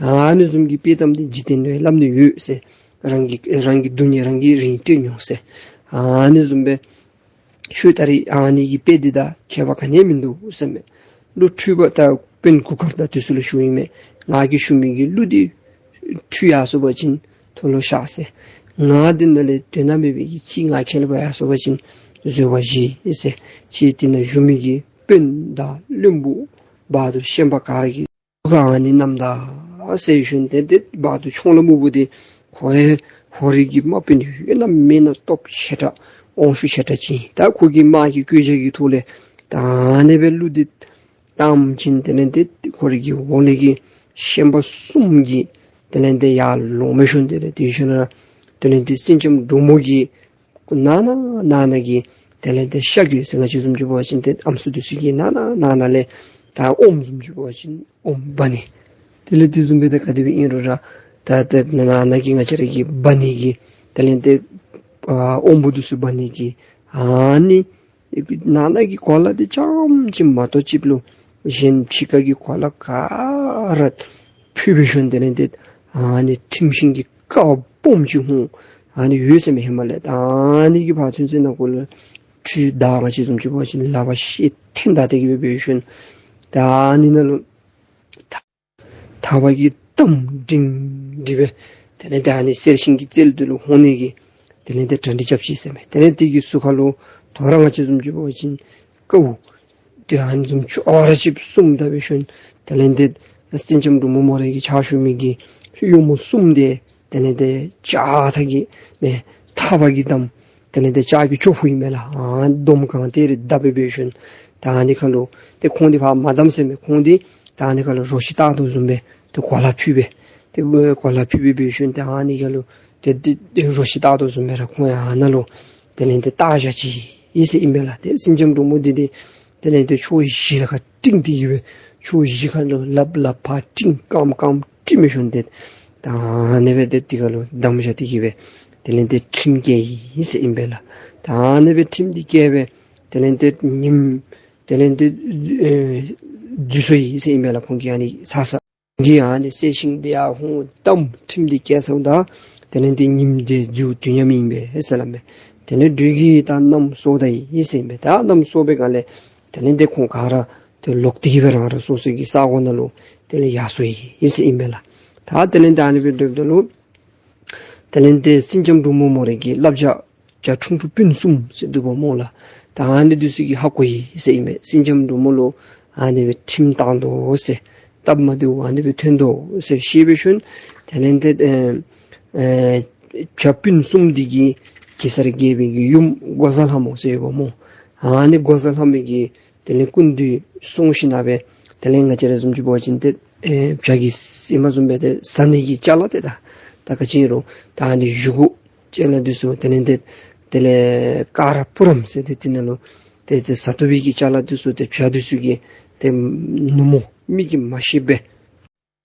ཨ་ནི་བཟུམ་གྱི་དཔྱེ་གཏམ་འདི་འཇིག་རྟེན་ལུ་སླབ་ནི་ཡོད་ཟེར། རང་གི་རང་གི་སྡུག་བསྔལ་རང་གིས་རིན་སྤྲོད་མྱོང་ཟེར། ཨ་ནི་བཟུམ་སྦེ་ཁྱོད་ད་རིས་ཨ་ནི་གི་དཔེ་འདི་དང་ཁྱད་པར་ག་ནི་ཡང་མིན་འདུག་ཟེར་མས། ལོ་ཁྲི་པ་དང་དཔོན་གུར་དཀར་དང་དེ་ཚུ་ལུ་ཞུཝ་ཨིན་མས། ང་གིས་ཞུ་མི་གི་གླུ་འདི་འཁྲུལ་ཡར་སོང་པ་ཅིན་མཐོལ་ལོ་བཤགས་ཟེར། ང་འདི་ནང་ལས་དོན་དག་མེད་པའི་གི་ཚིག་ང་ཁས་ལེན་པར་ཡར་སོང་པ་ཅིན་བཟོད་པ་བཞེས་ཟེར། ཁྱོད་འདི་ནང་བཞུགས་མི་གི་དཔོན་དང་བློན་པོ་བར་དུ་ཤན་པ་ག་ར་གིས་ག་ཨ་ནི་རྣམ་དག་ཟེར་ཞུ་ནི། ཏེ་ཏེ་བར་དུ་ཆུང་ལ་སྨུག་པོ་འདི་ཁོ་ཡང་ཧོར་གྱི་དམག་དཔོན་ཡོད་ན་མེད་ན་སྟོབས་ཆེ་དྲགས་དབང་ཤུགས་ཆེ་དྲགས་ཅིག་ཨིན། ད་ཁོ་གི་དམག་གི་བཀོད་རྒྱ་གི་ཐོག་ལས་ད་ཨ་ནི་སྦེ་གླུ་འདི་བཏངམ་ཅིག་དེ་ལས་ཏེ་ཁོ་རའི་གི་འོག་ལས་ཀྱི་ཤན་པ་གསུམ་གྱིས་དེ་ལས་ཏེ་ཡར་ལོང་མི་ཤོང་། དེ་ལས་ཏེ་ཡུལ་ཤུལ་ན་དེ་ལས་ཏེ་སེང་ལྕམ་འབྲུག་མོ་གི་ནང་ན་ནང་ན་གི་དེ་ལས་ཏེ་ཤ་རྒྱུས་ཟེར་ང་བཅས་བཟུམ་ཅིག་འབད་བ་ཅིན་ཏེ་ཨམ་སྲུ་འདི་ཚུ་གི་ནང་ན་ནང་ན་ལས་ད་ཨོམ་བཟུམ་ཅིག་འབད་བ་ཅིན་ཨོམ་འབག་ནི། དེ་ལས་དེ་བཟུམ་སྦེ་ད་ག་དེ་སྦེ་ཨིན་རུང་ར་ད་ད་ནང་ན་གི་ང་བཅས་ར་གི་འབག་ནི་གི་དེ་ལས་ཏེ་ཨ་ཨོམ་བུ་འདི་ཚུ་འབག་ནི་གི་ཨ་ནི་ནང་ན་གི་གོ་ལ་འདི་རྐྱངམ་ཅིག་མ་གཏོགས་ཅིག་ལུ་གཞན་ཕྱི་ཁ་གི་གོ་ལ་ག་ར་ཕུད་སྦེ་ཤོང་། དེ་ལས་ཏེ་ཨ་ནི་ཁྲིམས་ཤིང་གི་ཀ་བ་སྦོམ་ཅིག་ཧུང་ཨ་ནི་ཡོད་ཟེར་མས་ཧེ་མ་ལས། ད་ཨ་ནི་གི་ཕར་ཚུན་ཚོད་ནང་འཁོད་ལུ་ཁྲུས་ད་ང་བཅས་བཟུམ་ཅིག་འབད་བ་ཅིན་ལག་པ་ཤེད་འཐེན་ད་དེ་གིས་སྦེ་འབད་ཤོང་། ད་ཨ་ནི་ནང་ལུ་ཐག་པ་གིས་བསྡམས་སྒྲིང་སྒྲི་སྦེ་དེ་ལས་ཏེ་ཨ་ནི་གསེར་ཤིང་གི་རྩེ་འདི་ལུ་ཧོང་ནི་གི་དེ་ལས་ཏེ་གྲ་སྒྲིག་རྐྱབ་ཅི་ཟེར་མས། དེ་ལས་དེ་གི་ཟུར་ཁ་ལུ་དོ་རུང་ང་བཅས་བཟུམ་ཅིག་འབད་བ་ཅིན་ཀཝ་འདི་ཨ་ནི་བཟུམ་ཅིག་ཨ་ར་ཅིག་གསུམ་བཏབ་སྦེ་ཤོང་། དེ་ལས་ཏེ་སེང་ལྕམ་འབྲུག་མོ་མོ་རའི་གི་ཕྱག་ཞུ་མི་གི་གཡོག་མོ་གསུམ་འདི་དེ་ལས་ཏེ་ལྕགས་ཐག་གིས་མེ་ཐག་པ་གིས་བསྡམས། དེ་ལས་ཏེ་ལྕགས་ཀྱི་ཅོག་ཕུ་ཨིན་མས་ལགས། ཨ་འདོམ་གང་ཏེ་རེ་བརྡབ་སྦེ་འབད་ཤོང་། ད་ཨ་ནི་ཁ་ལུ་ཏེ་ཁོང་འདི་ཕར་མ་བསྡམས་ཟེར་མས། ཁོང་འདི་ད་ཨ་ནི་ཁ་ལུ་རོ་ཁྱི་བཏགས་དོ་བཟུམ་སྦེ་ཏེ་གོ་ལ་ཕུད་སྦེ་ཏེ་གོ་ལ་ཕུད་སྦེ་འབད་ཤོང་། ཏེ་ཨ་ནི་ཁ་ལུ་ཏེ་ཏེ་ཏེ་རོ་ཁྱི་བཏགས་དོ་བཟུམ་སྦེ་ར་ཁོང་ཡང་ཨ་ནཱ་ལུ་དེ་ལས་ཏེ་བཏགས་བཞག་ཅི་ཨིན་ཟེར་ཨིན་མས་ལགས། ཏེ་སེང་ལྕམ་འབྲུག་མོ་འདི་ཏེ་དེ་ལས་ཏེ་ཕྱོགས་བཞི་ལ་ཁ་སྤྲིང་སྟེ་གིས་སྦེ་ཕྱོགས་བཞི་ཁ་ལུ་ལགཔ་ལགཔ་ཕར་སྤྲིང་རྐངམ་རྐངམ་སྤྲིང་སྦེ་ཤོང་། ཏེ་ད་ཨ་ནི་སྦེ་ཏེ་དེ་ཁ་ལུ་བསྡམས་བཞག་སྟེ་གིས་སྦེ་དེ་ལས་ཏེ་ཁྲིམས་བཀལ་ཡི་ཟེར་ཨིན་པས་ལགས། ད་ཨ་ནི་སྦེ་ཁྲིམས་འདི་བཀལ་སྦེ་དེ་ལས་ཏེ་ཉིནམ་ དེ་ལས་འདི་ཨེ་འཛུལ་སོ་ཡི་ཟེར་ཨིན་པས་ལགས། ཁོང་གིས་ཨ་ནི་ཚ་ས་གིས་ཨ་ནི་བསད་ཤིང་འདི་ཡར་འོང་བཏངམ་ཁྲིམས་འདི་བཀལ་སོངམ་ད་དེ་ལས་འདི་ཉིམ་འདི་འཛུལ་དུས་མཉམ་ཨིན་པས་ཟེར་སླབ་མས། དེ་ལས་སྦྲུལ་གྱིས་ད་མནའམ་གསོ་ད་ཡི་ཟེར་ཨིན་པས། ད་མནའམ་གསོ་བའི་སྒང་ལས་དེ་ལས་འདི་ཁོང་ག་ར་ཏེ་ལོག་སྟེ་གི་སྦེ་རང་རང་སོ་སོ་གི་ས་གོ་ནང་ལུ་དེ་ལས་ཡར་སོ་ཡི་ཟེར་ཨིན་པས་ལགས། ད་དེ་ལས་འདི་ཨ་ནི་སྦེ་སྡོདཔ་ད་ལུ་དེ་ལས་འདི་སེང་ལྕམ་འབྲུག་མོ་མོ་ར་གི་བསླབ་བྱ་བྱ་ཁྲུང་ཁྲུང་སྤུན་གསུམ་ཟེར་འདུག་པ་སྨོ་ལགས། ད་ཨ་ནི་འདི་ཚུ་གིས་ཧ་གོ་ཡི་ཟེར་ཨིན་པས། སེང་ལྕམ་འབྲུག་མོ་ལུ་ཨ་ནི་སྦེ་ཁྲིམས་བཏང་དོ་ཟེར་སྟབས་མ་བདེཝ་ཨ་ནི་སྦེ་ཐོན་དོ་ཟེར་ཤེས་པའི་ཤུལ་དེ་ལས་འདི་ཨེ་ཨེ་བྱ་སྤུན་གསུམ་འདི་གིས་གེ་སར་རྒྱལ་པོའི་གི་ཡུམ་འགོག་བཟའ་ལྷ་མོ་ཟེར་ཡོདཔ་སྨོ། ཨ་ནི་འགོག་བཟའ་ལྷ་མོ་གི་དེ་ལས་སྐུ་མདུན་སོང་ཞིནམ་ལས་དེ་ལས་ང་བཅས་ར་བཟུམ་ཅིག་འབད་བ་ཅིན་ཏེ་ཨེ་བྱ་གི་ཟེ་མ་བཟུམ་སྦེ་ཏེ་ཟ་ནི་གི་ཅ་ལ་ཏེ་ད་ད་ག་ཅི་ཨིན་རུང་ད་ཨ་ནི་བཞེས་སྒོ་ཅ་ལ་འདི་ཚུ་དེ་ལས་འདི་དེ་ལས་ཀ་ར་པུ་རམ་ཟེར་ཏེ་དེ་ནང་ལུ་ཏེ་ཏེ་ཟ་བཏུབ་པའི་གི་ཅ་ལ་འདི་ཚུ་ཏེ་བྱ་འདི་ཚུ་གིས་ཏེ་ནུབ་མོ་མིག་གིས་མ་ཤེསཔ་སྦེ་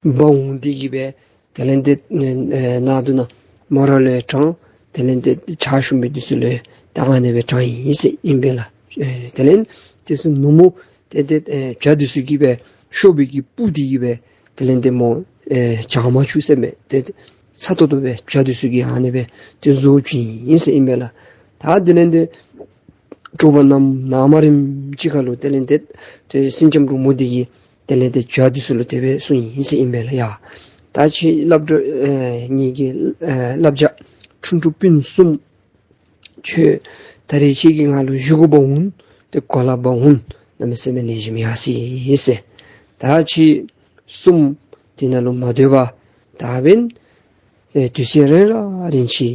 འབག་འོང་སྟེ་གི་སྦེ་དེ་ལས་འདི་ཨེ་ནང་དུ་ནང་མོ་ར་ལུ་ཡང་དྲངས། དེ་ལས་འདི་ཕྱག་ཞུ་མི་འདི་ཚུ་ལུ་ཡང་ད་ཨ་ནི་སྦེ་དྲངས་ཡི་ཟེར་ཨིན་པས་ལགས། ཨེ་དེ་ལས་འདི་ཚུ་ནུབ་མོ་ཏེ་ཏེ་ཨེ་བྱ་འདི་ཚུ་གིས་སྦེ་ཤོར་བའི་གི་སྤུ་འདི་གིས་སྦེ་དེ་ལས་འདི་མོ་ཨེ་བྱང་མ་བཅུག་ཟེར་མས། ཏེ་ཚ་ཏོག་ཏོ་སྦེ་བྱ་འདི་ཚུ་གིས་ཨ་ནི་སྦེ་ཏེ་བཟོ་བཅུག་ཡི་ཟེར་ཨིན་པས་ལགས། ད་དེ་ལས་འདི་དྲོ་པ་གནམ་ནངས་མ་རིམ་ཅིག་ཁར་ལུ་དེ་ལས་འདི་ཏེ་སེང་ལྕམ་འབྲུག་མོ་འདི་གིས་དེ་ལས་འདི་བྱ་འདི་ཚུ་ལུ་དེ་སྦེ་གསུངས་ཡི་ཟེར་ཨིན་པས་ལགས། ཡ་ད་ཁྱེད་སློབ་གྲོགས་ཨེ་ངེ་གི་ཨེ་བསླབ་བྱ་ཁྲུང་ཁྲུང་སྤུན་གསུམ་ཁྱོད་ད་རེས་ཁྱེད་ཀྱིས་ང་ལུ་བཞེས་སྒོ་འབག་འོང་ཏེ་གོ་ལ་འབག་འོང་གནམ་མེད་ས་མེད་ལེགས་ཤོམ་ཡར་སོ་ཡི་ཟེར། ད་ཁྱེད་གསུམ་འདི་ནང་ལུ་མ་སྡོད་པར་ད་འབདན་ཨེ་དུས་ཚོད་རན་ར་རན་ཅི་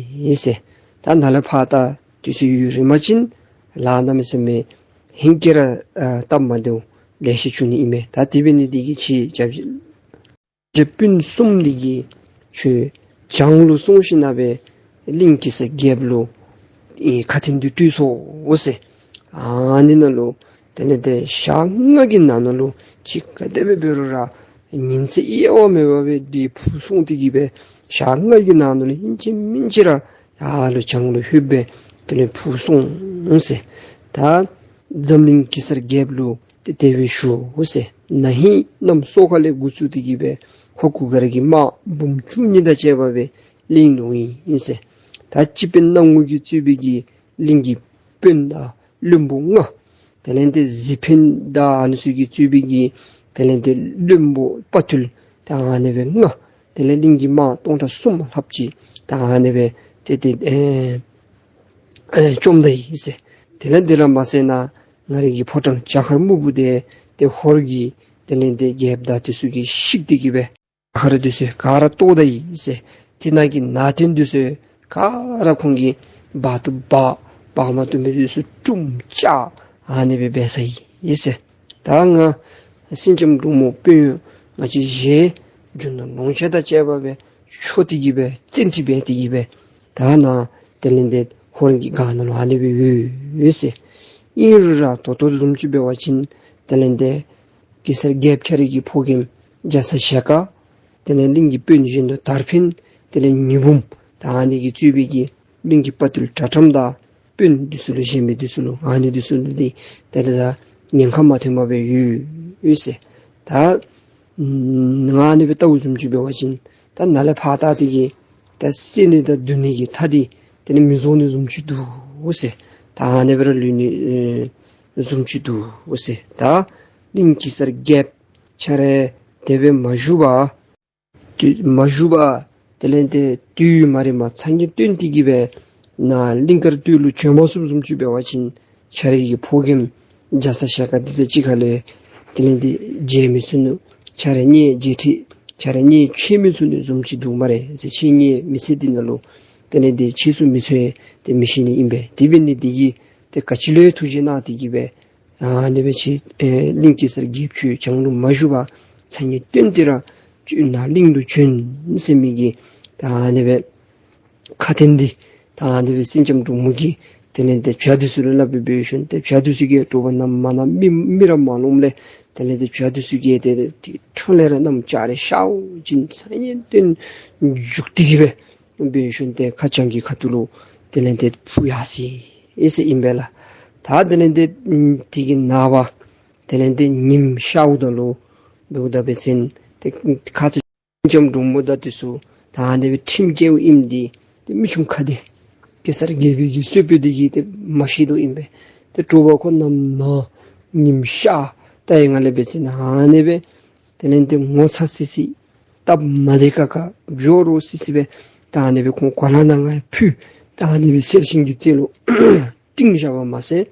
ཟེར། ད་ནཱ་ལས་ཕར་ད་དུས་ཚོད་ཡུན་རིང་པ་ཅིན་ལཱ་གནམ་མེད་ས་མེད་ཧིང་སྐྱེ་ར་ཨ་སྟབས་མ་བདེཝ་ལེ་ཤ་འབྱུང་ནི་ཨིན་མས། ད་དེ་འབད་ནི་འདི་གིས་ཁྱེད་བྱ་བྱ་སྤུན་གསུམ་འདི་གིས་ཁྱོད་བྱང་ལུ་སོང་ཞིནམ་ལས་གླིང་གེ་སར་རྒྱལཔོ་ལུ་ཨེ་ཁ་འཕྲིན་འདི་སྤྲོད་སོང་ཟེར། ཨ་ནི་ནང་ལུ་དེ་ལས་འདི་ཞག་ལྔ་གི་ནང་ན་ལུ་ཁྱེད་ག་དེ་སྦེ་འབད་རུང་ར་ཉིན་མཚན་དབྱེ་བ་མེད་པར་སྦེ་འདི་འཕུར་སོང་སྟེ་གི་སྦེ་ཞག་ལྔ་གི་ནང་ན་ལུ་ཨིན་ཅི་མིན་ཅི་ར་ཡར་ལུ་བྱང་ལུ་ལྷོདཔ་སྦེ་དེ་ལས་འཕུར་སོང་ཟེར། ད་འཛམ་གླིང་གེ་སར་རྒྱལཔོ་ལུ་ཏེ་དེ་སྦེ་ཞུ་ཟེར། ན་ཧིང་གནམ་སོ་ཁ་ལས་འགོ་བཙུགས་ཏེ་གི་སྦེ་ཧོར་གུར་དཀར་གྱི་དམག་འབུམ་བཅུ་གཉིས་དང་བཅས་པ་སྦེ་གླིང་ལུ་འོང་ཡི་ཟེར། ད་སྤྱི་དཔོན་སྣང་ངུ་གིས་གཙོས་པའི་གི་གླིང་གི་དཔོན་དང་བློན་པོ་ལྔ། དེ་ལས་འདི་གཟིག་འཕེན་དང་ཨ་ནི་ཚུ་གིས་གཙོས་པའི་གི་དེ་ལས་འདི་བློན་པོ་དཔའ་ཐུལ་དང་ཨ་ནི་སྦེ་ལྔ། དེ་ལས་གླིང་གི་དམག་སྟོང་ཕྲག་གསུམ་ལྷགཔ་ཅིག་དང་ཨ་ནི་སྦེ་ཏེ་ཏེ་ཨེ་ཨེ་བཅོམ་ད་ཡི་ཟེར། དེ་ལས་འདི་ར་མ་ཚད་ན་ང་རའི་གི་ཕོ་བྲང་བྱ་མཁར་སྨུག་པོ་འདི་ཏེ་ཧོར་གྱི་དེ་ལས་འདི་རྒྱལཔོ་དང་འདི་ཚུ་གིས་བཤིག་སྟེ་གི་སྦེ་བྱ་མཁར་འདི་ཚུ་ག་ར་གཏོར་ད་ཡི་ཟེར། དེ་ནང་གི་ནང་རྟེན་འདི་ཚུ་ག་ར་ཁོང་གིས་འབག་བཏུབ་འབག། འབག་མ་བཏུབ་མི་འདི་ཚུ་བཀྲུམ་བཅག། ཨ་ནི་སྦེ་འབད་ཚར་ཡི་ཟེར། ད་ང་སེང་ལྕམ་འབྲུག་མོ་དཔོན་ང་བཅས་གཞན་རྒྱུ་ནོར་ལོངས་སྤྱོད་དང་བཅས་པ་སྦེ་འཕྱོག་སྟེ་གི་སྦེ་བཙན་ཁྲིད་འབད་དེ་གི་སྦེ་ད་ནཱ་དེ་ལས་འདི་ཧོར་གྱི་སྒར་ནང་ལུ་ཨ་ནི་སྦེ་ཡོད་ཡོད་ཟེར། ཨིན་རུང་ར་ད་ལྟོ་བཟུམ་ཅིག་འབད་བ་ཅིན་དེ་ལས་འདི་གེ་སར་རྒྱལཔོ་ཁྱོད་རའི་གི་ཕོ་རྒནམ་རྒྱ་ཚ་ཞལ་དཀར། དེ་ལས་གླིང་གི་དཔོན་གཞན་དུ་དར་འཕེན། དེ་ལས་ཉི་འབུམ་དང་ཨ་ནི་གིས་གཙོས་པའི་གི་གླིང་གི་དཔའ་ཐུལ་དྲག་ཁྲོམ་དང་དཔོན་འདི་ཚུ་ལུ་གཞན་མི་འདི་ཚུ་ལུ་ཨ་ནི་འདི་ཚུ་ལུ་འདི་ཏེ་ད་ཉེན་ཁ་མ་ཐོན་པར་སྦེ་ཡོད་ཡོད་ཟེར། ད་ང་ཨ་ནི་སྦེ་ལྟཝ་བཟུམ་ཅིག་འབད་བ་ཅིན་ད་ནཱ་ལས་ཕར་ད་འདི་གིས་ད་བསད་ནི་དང་བརྡུང་ནི་གི་ཐག་འདི་དེ་ལས་མི་རྫོགས་ནི་བཟུམ་ཅིག་འདུག་ཟེར། ད་ཨ་ནི་སྦེ་ར་ལུས་ནི་ཨེ་བཟུམ་ཅིག་འདུག་ཟེར། ད་གླིང་གེ་སར་རྒྱལཔོ་ཁྱོད་ར་དེ་སྦེ་མ་བཞུགས་པར་དུས་མ་བཞུགས་པར་དེ་ལས་འདི་དུས་མ་རིང་པར་མཚན་ཉིད་སྟོན་ཏེ་གི་སྦེ་ནཱ་གླིང་དཀར་སྟོད་ལུ་བྱོན་མ་ཚུགསཔ་བཟུམ་ཅིག་འབད་བ་ཅིན་ཁྱོད་རའི་གི་ཕོ་རྒནམ་རྒྱ་ཚ་ཞལ་དཀར་འདི་དང་གཅིག་ཁར་ལུ་དེ་ལས་འདི་མཇལ་མི་ཚུགས་ནུག། ཁྱོད་ར་གཉིས་མཇལ་ཁྲི་ཁྱོད་ར་གཉིས་མཇལ་མི་ཚུགས་ནི་བཟུམ་ཅིག་འདུག་སྨ་རེ་ཟེར། ཁྱེད་གཉིས་མི་ཚེ་འདི་ནང་ལུ་དེ་ལས་འདི་ཕྱིས་སུ་མི་འཚོལ་ཏེ་མི་ཤེས་ནི་ཨིན་པས། དེ་འབད་ནི་འདི་གིས་ཏེ་ག་ཅི་ལུ་ཡང་ཐུགས་རྗེ་གནང་སྟེ་གི་སྦེ་ཨ་ནི་སྦེ་ཁྱེད་ཨེ་གླིང་གེ་སར་རྒྱལཔོ་ཁྱོད་བྱང་ལུ་མ་བཞུགས་པར་མཚན་ཉིད་སྟོན་ཏེ་ར་ཁྱོད་ནཱ་གླིང་དུ་བྱོན་ཟེར་མི་གི་ད་ཨ་ནི་སྦེ་ཁ་འཕྲིན་འདི་ད་ཨ་ནི་སྦེ་སེང་ལྕམ་འབྲུག་མོ་གིས་དེ་ལས་འདི་བྱ་འདི་ཚུ་ལུ་སླབ་སྦེ་འབད་ཞིནམ་ཏེ་བྱ་འདི་ཚུ་གིས་དྲོ་པ་གནམ་མ་གནམ་མི་མི་ར་མ་ལོངམ་ལས་དེ་ལས་འདི་བྱ་འདི་ཚུ་གིས་ཏེ་ཏེ་ཁྲོད་ལས་ར་གནམ་ལྕགས་རི་ཤར་བཞིན་མཚན་ཉིད་སྟོན་བཞུགས་ཏེ་གི་སྦེ་འབད་ཞིནམ་ཏེ་ཁ་བྱང་གི་ཁ་ཐུག་ལུ་དེ་ལས་འདི་འཕུར་ཡར་སོ་ཡི་ཟེར་ཨིན་པས་ལགས། ད་དེ་ལས་འདི་དེ་གི་ནངས་པ་ དེ་ལས་ཏེ་ཉིམ་ཤརཝ་ད་ལུ་འབདཝ་ད་འབད་བ་ཅིན་ཏེ་ཁ་ཙ་སེང་ལྕམ་འབྲུག་མོ་དང་འདི་ཚུ་ད་ཨ་ནི་སྦེ་ཁྲིམས་བཅད་ཨིནམ་འདི་ཏེ་མི་ཆུང་ཁ་བདེ་གེ་སར་རྒྱལ་པོའི་གི་གསོལ་དཔོན་འདི་གིས་ཏེ་མ་ཤེས་དོ་ཨིན་པས། ཏེ་དྲོ་པ་ཁོ་ནམ་ནངས་ཉིམ་ཤར་ལྟ་ཡི་ངང་ལས་འབད་བ་ཅིན་ཨ་ནི་སྦེ་དེ་ལས་ཏེ་ངོ་ཚ་སི་སི་སྟབས་མ་བདེ་ཁག་ཁ་འགྱོ་རོ་སི་སི་སྦེ་ད་ཨ་ནི་སྦེ་ཁོང་གོ་ལ་ནང་ང་ཕུད། ད་ཨ་ནི་སྦེ་གསལ་ཤིང་གི་རྩེ་ལུ་བཏིང་བཞག་པ་མ་ཚད་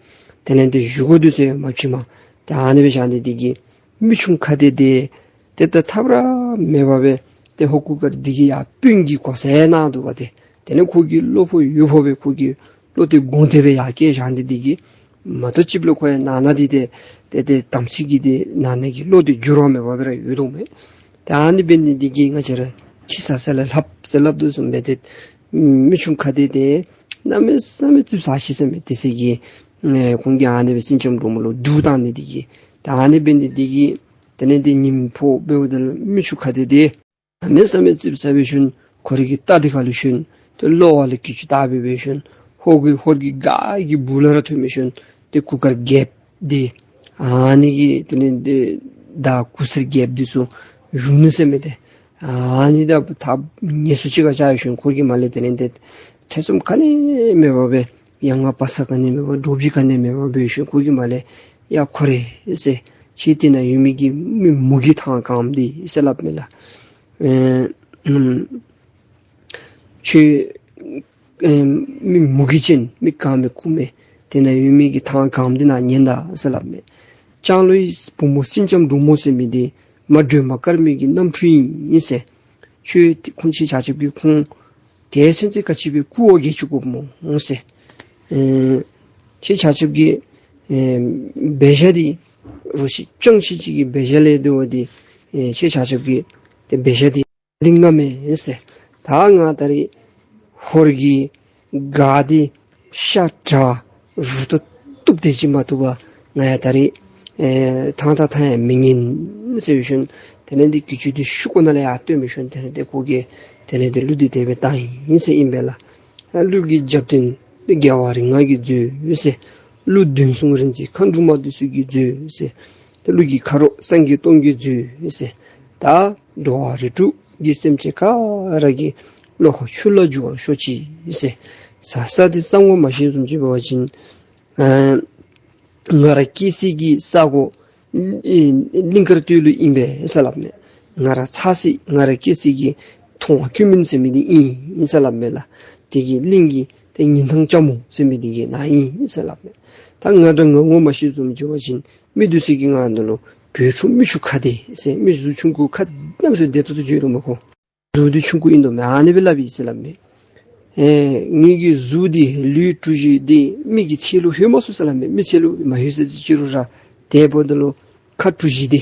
དེ་ལས་ཏེ་བཞེས་སྒོ་འདི་ཚུ་ཡང་མ་བྱིན་པར་ད་ཨ་ནི་སྦེ་བཞག་ནི་འདི་གིས་མི་ཆུང་ཁ་བདེ་འདི་ཏེ་ད་ཐབས་ར་མེད་པར་སྦེ་ཏེ་ཧོར་གུར་དཀར་འདི་གི་ཡར་དཔོན་གྱི་གོ་ས་ནང་འདུག་པ་ཏེ། དེ་ལས་ཁོ་གི་བློ་ཕོག་ཡུལ་ཕོག་སྦེ་ཁོ་གི་བློ་འདི་དགོངས་ཏེ་སྦེ་ཡར་བསྐྱལ་བཞག་ནི་འདི་གིས་མ་གཏོགས་ཅིག་ལུ་ཁོ་ཡང་ནང་ན་འདི་ཏེ་ཏེ་ཏེ་དམ་ཚིག་གི་ཏེ་ནང་ན་གི་བློ་འདི་འགྱུར་བ་མེད་པར་སྦེ་ར་ཡོད་དོ་མས། ད་ཨ་ནི་འབད་ནི་འདི་གིས་ང་བཅས་ར་ཁྱི་ཟ་ས་ལས་ལྷགཔ་ཟེར་སླབ་དོ་བཟུམ་སྦེ་ཏེ་མི་ཆུང་ཁ་བདེ་འདི་གནམ་མེད་ས་མེད་ཙིགཔ་ཟ་ཤེས་ཟེར་མས། དེ་ཚེ་གི་ཨེ་ཁོང་གིས་ཨ་ནི་སྦེ་སེང་ལྕམ་འབྲུག་མོ་ལུ་སྡུག་བཏང་ནི་འདི་གིས། ད་ཨ་ནི་འབད་ནི་འདི་གིས་དེ་ལས་ཏེ་ཉིམ་ཕོག་འབདཝ་ད་ལུ་མི་ཆུང་ཁ་བདེ་འདི་གནམ་མེད་ས་མེད་ཙིགཔ་ཟ་སྦེ་ཞིནམ་ཁོ་རའི་གི་རྟ་འདི་ཁ་ལུ་ཞོན། ཏེ་གློ་བ་ལུ་གྱི་ཅུ་བཏགས་སྦེ་སྦེ་ཞིནམ་ཧོར་གྱི་ཧོར་གྱི་སྒར་གྱི་སྦུག་ལས་ར་ཐོན་སྦེ་ཞིནམ་ཏེ་གུར་དཀར་རྒྱལཔོ་འདི་ཨ་ནི་གི་དེ་ལས་ཏེ་ད་གུར་སེར་རྒྱལཔོ་འདི་ཚུ་བཞུགས་ནི་ཟེར་མས་ཏེ། ཨ་ནི་ད་ད་ངལ་གསོ་ཅིག་ཁར་བཅར་ཞིནམ་ཁོ་གིས་མར་ལས་དེ་ལས་ཏེ་ཐེ་ཚོམ་ག་ནི་མེད་པར་སྦེ་ཡ་ང་བ་ས་ག་ནི་མེད་པར་འདྲོག་པ་ག་ནི་མེད་པར་སྦེ་ཞིནམ་ཁོ་གིས་མར་ལས་ཡ་ཁོ་རེ་ཟེར། ཁྱེད་དེ་ན་ཡོད་མི་གི་མི་མུ་གེ་ཐང་གང་འདི་ཟེར་སླབ་མས་ལགས། ཨེ་ཨམ་ཁྱོད་ཨེ་མི་མུ་གེ་ཅན་མི་གང་མི་རྐུ་མི་དེ་ན་ཡོད་མི་གི་ཐང་གང་འདི་ནང་ཉན་ད་ཟེར་སླབ་མས། ལྕང་ལོའི་བུ་མོ་སེང་ལྕམ་འབྲུག་མོ་ཟེར་མི་འདི་མ་སྒྲོལ་མ་དཀར་མོའི་གི་རྣམ་འཕྲུལ་ཨིན་ཟེར། ཁྱོད་ཁོང་ཁྱེད་ཆ་ཁྱབ་ཀྱིས་ཁོང་དེ་ཚུན་ཚོད་ག་ཅི་སྦེ་རྐུ་བར་རྐྱབ་བཅུག་དགོཔ་སྨོ་ཟེར། ཨེ་ཁྱེད་ཆ་ཁྱབ་ཀྱིས་ཨེ་འབད་བཞག་འདི་རོ་ཁྱི་སྤྱང་ཁྱི་ཅིག་གི་འབད་བཞག་ལས་འདི་བ་འདི་ཨེ་ཁྱེད་ཆ་ཁྱབ་ཀྱིས་དེ་འབད་བཞག་འདི་འདི་ང་མེན་ཟེར། ད་ང་ད་རིས་ཧོར་གྱི་སྒར་འདི་ཤ་དྲག་རུ་ཏོ་གཏུབ་སྟེ་ཅིག་མ་བཏུབ་པར་ང་ཡང་ད་རིས་ཨེ་ཐང་ད་ཐང་ཡང་མི་ཉན་ཟེར་ཞིནམ་དེ་ལས་འདི་གྱི་ཅུ་འདི་ཤུགས་ཀུན་ནང་ལས་ཡར་བཏོན་མི་ཞིནམ་དེ་ལས་འདི་ཁོ་གིས་དེ་ལས་འདི་གླུ་འདི་དེ་སྦེ་བཏང་ཡི་ཟེར་ཨིན་པས་ལགས། ཨ་གླུ་གི་རྒྱབ་རྟེན་འདི་རྒྱལ་བ་རིགས་ལྔ་གིས་མཛོད་ཟེར། ཀླུ་འདོད་སྲུང་རིག་འཛིན་མཁའ་འགྲོ་མ་འདི་ཚུ་གིས་མཛོད་ཟེར། ཏེ་ཀླུ་གི་ཁ་རོག་སངས་རྒྱས་སྟོང་གིས་མཛོད་ཟེར། ད་འགྲོ་བ་རིགས་དྲུག་གི་སེམས་ཅན་ག་ར་གི་བློ་ཁོག་ཆུ་ལ་རྒྱུ་བར་ཤོག་ཅིག་ཟེར། ཟ་ས་འདི་ས་ངོ་མ་ཤེས་བཟུམ་ཅིག་འབད་བ་ཅིན་ཨ་ང་ར་སྐྱེ་སའི་གི་ས་གོ་ཨེ་གླིང་དཀར་སྟོད་ལུ་ཨིན་པས་ཟེར་སླབ་མས། ང་ར་ཚ་སི་ང་ར་སྐྱེ་སའི་གི་མཐོང་བ་ཁུན་སྨོན་ཟེར་མི་འདི་ཨིན་ཟེར་སླབ་མས་ལགས། དེ་གི་གླིང་གི་ཏེ་ཉིན་ཐང་ལྕམ་མོ་ཟེར་མི་འདི་གི་ནང་ཨིན་ཟེར་སླབ་མས། ད་ང་འདྲ་ང་ངོ་མ་ཤེས་བཟུམ་ཅིག་འབད་བ་ཅིན་མི་འདི་ཚུ་གིས་ང་འདི་ལུ་བོད་ཕྲུག་མི་ཆུང་ཁ་བདེ་ཟེར། མི་གཟུགས་ཆུང་ཀུ་ཁ་གནམ་མེད་ས་མེད་བདེ་ཏོག་ཏོ་ཅིག་ཡོད་དོ་མས་ཁོ། གཟུགས་འདི་ཆུང་ཀུ་ཨིན་དོ་མས། ཨ་ནི་སྦེ་སླབ་ཨིན་ཟེར་སླབ་མས། ཨེ་ངེ་གི་གཟུགས་འདི་ལུས་གྲུ་བཞི་འདི་མི་གི་ཚད་ལུ་ལྷོད་མ་ཚུགས་ཟེར་སླབ་མས། མི་ཚད་ལུ་མ་ལྷོད་ཟེར་ཅི་རུང་ར་དེ་འབདཝ་ད་ལུ་ཁ་གྲུ་བཞི་འདི་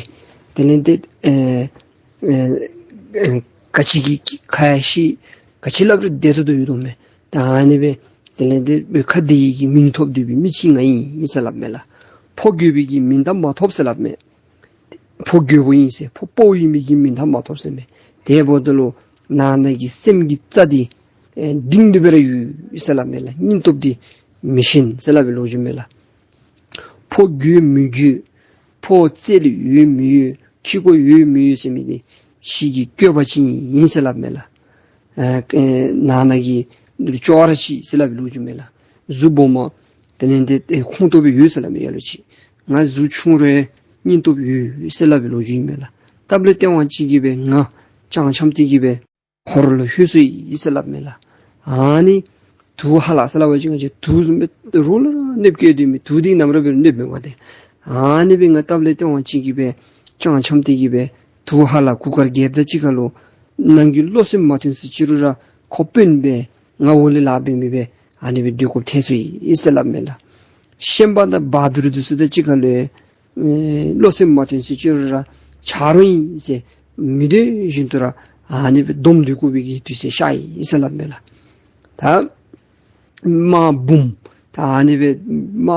དེ་ལས་འདི་ཨེ་ཨེ་ཨེ་ག་ཅི་གི་ཁ་ཡང་ཤེས། ག་ཅི་སླབ་རུང་བདེ་ཏོག་ཏོ་ཡོད་དོ་མས། ད་ཨ་ནི་སྦེ་དེ་ལས་འདི་སྦེ་ཁ་བདེ་ཡི་གི་མིང་ཐོབ་སྡོད་པའི་མི་ཅིག་ང་ཨིན་ཟེར་སླབ་མས་ལགས། ཕོ་རྒོད་པའི་གི་མིང་ད་མ་ཐོབ་ཟེར་སླབ་མས། ཕོ་རྒོད་པོ་ཨིན་ཟེར། ཕོ་དཔའ་བོ་ཨིན་མི་གི་མིང་ད་མ་ཐོབ་ཟེར་མས། དེ་འབདཝ་ད་ལུ་ནང་ན་གི་སེམས་ཀྱི་རྩ་འདི་ཨེ་འབྲིང་དུ་སྦེ་ར་ཡོད་ཟེར་སླབ་མས་ལགས། སྙིང་སྟོབས་འདི་མི་ཞན་ཟེར་སླབ་པའི་ལོ་རྒྱུས་མས་ལགས། ཕོ་རྒོད་མི་རྒོད་ཕོ་རྩལ་ཡོད་མི་ཡོད་ཁྱི་གོ་ཡོད་མི་ཡོད་ཟེར་མི་འདི་ཤི་གི་བཀོད་པ་ཅིག་ཨིན་ཟེར་སླབ་མས་ལགས། ཨེ་ཨེ་ནང་ན་གི་ཅོག་ར་ཅིག་ཟེར་སླབ་པའི་ལོ་རྒྱུས་མས་ལགས། གཟུགས་སྦོམ་མ་དེ་ལས་འདི་ཨེ་ཁོང་སྟོབས་སྦེ་ཡོད་ཟེར་སླབ་མས། ཡ་ལོ་ཅིག་ང་གཟུགས་ཆུང་རུང་སྙིང་སྟོབས་ཡོད་ཟེར་སླབ་པའི་ལོ་རྒྱུས་ཨིན་མས་ལགས། སྟབས་ལེགས་ཏེ་དབང་ཅིག་གིས་སྦེ་ང་སྤྱང་འཁྱམས་ཏེ་གིས་སྦེ་ཧོར་ལུ་ལྷོད་སོ་ཡི་ཟེར་སླབ་མས་ལགས། ཨ་ནི་དུག་ཧ་ལ་ཟེར་སླབ་པ་ཅིན་ང་བཅས་དུག་བཟུམ་སྦེ་རོགས་ལུ་ར་གནོདཔ་བཀལ་སྡོད་མི་དུག་འདི་ནམ་ར་འབད་རུང་གནོདཔ་མེད་པ་ཏེ། ཨ་ནི་སྦེ་ང་སྟབས་ལེགས་ཏེ་དབང་ཅིག་གིས་སྦེ་སྤྱང་འཁྱམས་ཏེ་གིས་སྦེ་དུག་ཧ་ལ་གུར་དཀར་རྒྱལཔོ་དང་གཅིག་ཁར་ལུ་ནང་གི་བློ་སེམས་མ་མཐུན་ཟེར་ཅི་རུང་ར་ཁོ་དཔོན་སྦེ་ང་འོག་ལས་ལཱ་འབད་མི་སྦེ་ཨ་ནི་སྦེ་སྡོད་དགོཔ་ཐལ་སོ་ཡི་ཟེར་སླབ་མས་ལགས། ཤན་པ་དང་བ་དུར་འདི་ཚུ་དང་གཅིག་ཁར་ལུ་ཨེ་བློ་སེམས་མ་མཐུན་ཟེར་ཅི་རུང་ར་ཆ་རོགས་ཨིན་ཟེར་མི་འདོད་བཞིན་དུ་ར་ཨ་ནི་སྦེ་སྡོམ་སྡོད་དགོ་པའི་གི་དུས་ཚོད་ཤར་ཡི་ཟེར་སླབ་མས་ལགས། ད་དམག་འབུམ་ད་ཨ་ནི་སྦེ་དམག་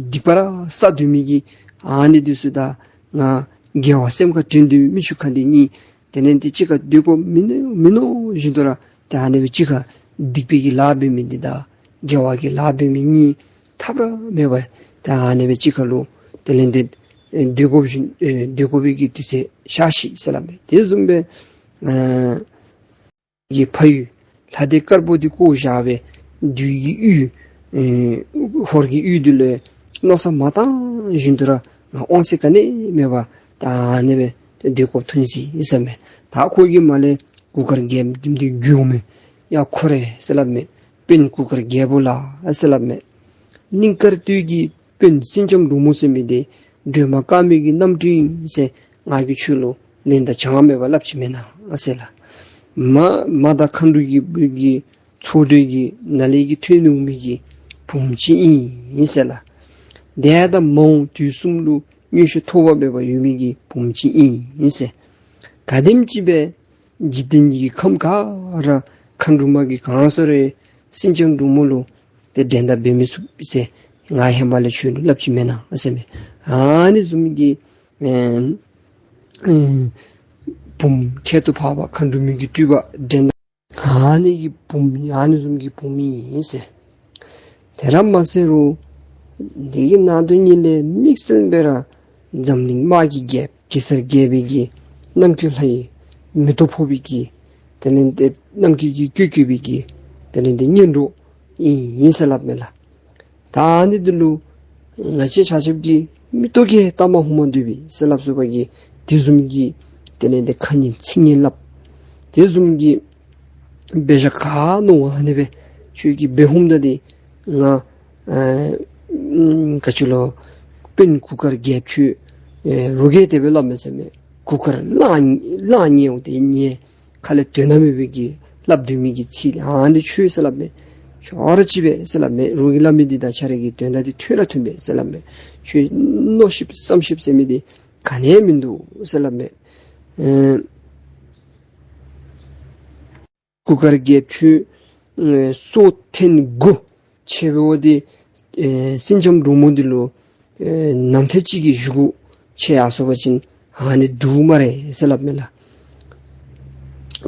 སྡིག་པ་ར་བསགས་སྡོད་མི་གི་ཨ་ནི་འདི་ཚུ་དང་ང་རྒྱལ་བ་སེམས་ཁར་དྲན་སྡོད་མི་ཆུང་ཁ་བདེ་གཉིས་དེ་ལས་འདི་གཅིག་ཁར་སྡོད་དགོ་མིན་ནུག་མིན་ནུག་བཞིན་དུ་ར་ད་ཨ་ནི་སྦེ་གཅིག་ཁར་སྡིག་པའི་གི་ལཱ་འབད་མི་འདི་དང་རྒྱལ་བ་གི་ལཱ་འབད་མི་གཉིས་ཐབས་ར་མེད་པར་ད་ཨ་ནི་སྦེ་གཅིག་ཁར་ལུ་དེ་ལས་འདི་ ཨེ་སྡོད་དགོཔ་བཞིན་ཨེ་སྡོད་དགོ་པའི་གི་དུས་ཚོད་ཤར་ཅི་ཟེར་སླབ་མས། དེ་བཟུམ་སྦེ་ཨེ་གི་ཕ་ཡུལ་ལྷ་སྡེ་དཀར་པོ་འདི་བཀོ་བཞག་སྦེ་བདུད་ཀྱི་ཡུལ་ཨེ་ཧོར་གྱི་ཡུལ་འདི་ལུ་མནོ་བསམ་མ་བཏང་བཞིན་དུ་ར་ང་དབང་ཚད་ག་ནི་མེད་པར་ད་ཨ་ནི་སྦེ་སྡོད་དགོཔ་ཐོན་ཅི་ཟེར་མས། ད་ཁོ་གིས་མར་ལས་གུར་དཀར་རྒྱལཔོ་འདི་འདི་བསྒྱུར་མས། ཡ་ཁོ་རེ་ཟེར་སླབ་མས། དཔོན་གུར་དཀར་རྒྱལ་པོ་ལགས་ཟེར་སླབ་མས། གླིང་དཀར་སྟོད་ཀྱི་དཔོན་སེང་ལྕམ་འབྲུག་མོ་ཟེར་མི་འདི་སྒྲོལ་མ་དཀར་མོ་གི་རྣམ་སྤྲུལ་ཨིན་ཟེར་ང་གིས་ཁྱོད་ལུ་ལན་དང་བྱང་མེད་པར་སླབ་ཅི་མེན་ན་ཟེར་ལགས། མ་མ་དང་མཁའ་འགྲོ་གི་གི་ཚོགས་འདུ་གི་ནང་ལས་ཀྱི་ཐོན་འོང་མི་གི་བུམོ་ཅིག་ཨིན་ཟེར་ལགས། འདས་དང་མ་འོངས་དུས་གསུམ་ལུ་མངོན་ཤེས་ཐོགས་པ་མེད་པར་ཡོད་མི་གི་བུམོ་ཅིག་ཨིན་ཟེར། ག་དེམ་ཅིག་སྦེ་འཇིག་རྟེན་གྱི་ཁམས་ག་ར་མཁའ་འགྲོ་མ་གིས་གང་ཟེར་རུང་སེང་ལྕམ་འབྲུག་མོ་ལུ་ཏེ་འགྲན་ཟླ་འབད་མི་ཚུགས་ཟེར་ང་ཧེ་མ་ལས་ཁྱོད་ལུ་སླབ་ཅི་མེན་ན་ཟེར་མས། ཨ་ནི་བཟུམ་གྱི་ཨེ་ཨེ་བུམོ་ཁྱད་དུ་འཕགས་པ་མཁའ་འགྲོ་མའི་གི་སྤྲུལ་པ་འགྲན་ཟླ་ཨ་ནི་གི་བུམོ་ཨ་ནི་བཟུམ་གྱི་བུམོ་ཨིན་ཟེར། དེ་ར་མ་ཟད་རུང་འདི་གི་ནང་དོན་ཉིད་ལས་དམིགས་བསལ་སྦེ་ར་འཛམ་གླིང་དམག་གི་རྒྱལཔོ་གེ་སར་རྒྱལ་པོའི་གི་རྣམ་ཀུན་ལྷ་ཡི་མེ་ཏོག་ཕོག་པའི་གི་དེ་ལས་ཏེ་རྣམ་ཀུན་གྱི་སྐུ་བཀོད་པའི་གི་དེ་ལས་ཏེ་གཉེན་གྲོགས་ཨིན་ཨིན་ཟེར་སླབ་མས་ལགས། ད་ཨ་ནི་འདི་ལུ་ང་བཅས་ཆ་ཁྱབ་ཀྱིས་མིག་ཏོ་གིས་ལྟ་མ་ཧུམ་མ་སྡོད་པས་ཟེར་སླབ་སོང་པ་གི་དེ་བཟུམ་གྱི་དེ་ལས་ཏེ་ཁ་ངན་ཚིག་ངན་སླབ། དེ་བཟུམ་གྱི་འབད་བཞག་ག་མནོ་བ་ཨ་ནི་སྦེ་ཁྱོད་ཀྱིས་འབད་ཧུམ་ད་དེ་ང་ཨེ་ཨམ་ག་ཅི་ལོ་དཔོན་གུར་དཀར་རྒྱལཔོ་ཁྱོད་ཨེ་རོགས་ཀྱིས་དེ་སྦེ་སླབ་མས་ཟེར་མས། གུར་དཀར་གླང་གླང་ཉལཝ་དེ་ཉལ་ཁ་ལས་དོན་དག་མེད་པའི་གི་སླབ་སྡོད་མི་གི་ཚིག་ཨ་ནི་ཁྱོད་ཟེར་སླབ་མས། ཁྱོད་ར་ཅིག་སྦེ་ཟེར་སླབ་མས། རོགས་ཀྱིས་སླབ་མི་འདི་དང་ཁྱོད་ར་གི་དོན་དག་འདི་མཐུན་ར་མཐུན་པས་ཟེར་སླབ་མས། ཁྱོད་མནོ་ཤིབ་བསམ་ཤིབ་ཟེར་མི་འདི་ག་ནི་ཡང་མིན་འདུག་ཟེར་སླབ་མས། ཨེ་གུར་དཀར་རྒྱལཔོ་ཁྱོད་ཨེ་སོ་ཐེངས་དགུ་ཆད་པའི་འོ་དེ་ཨེ་སེང་ལྕམ་འབྲུག་མོ་འདི་ལུ་ཨེ་ནམ་ཐེངས་ཅིག་གི་བཞེས་སྒོ་ཆད་ཡར་སོང་པ་ཅིན་ཨ་ནི་འདུག་སྨ་རེ་ཟེར་སླབ་མས་ལགས།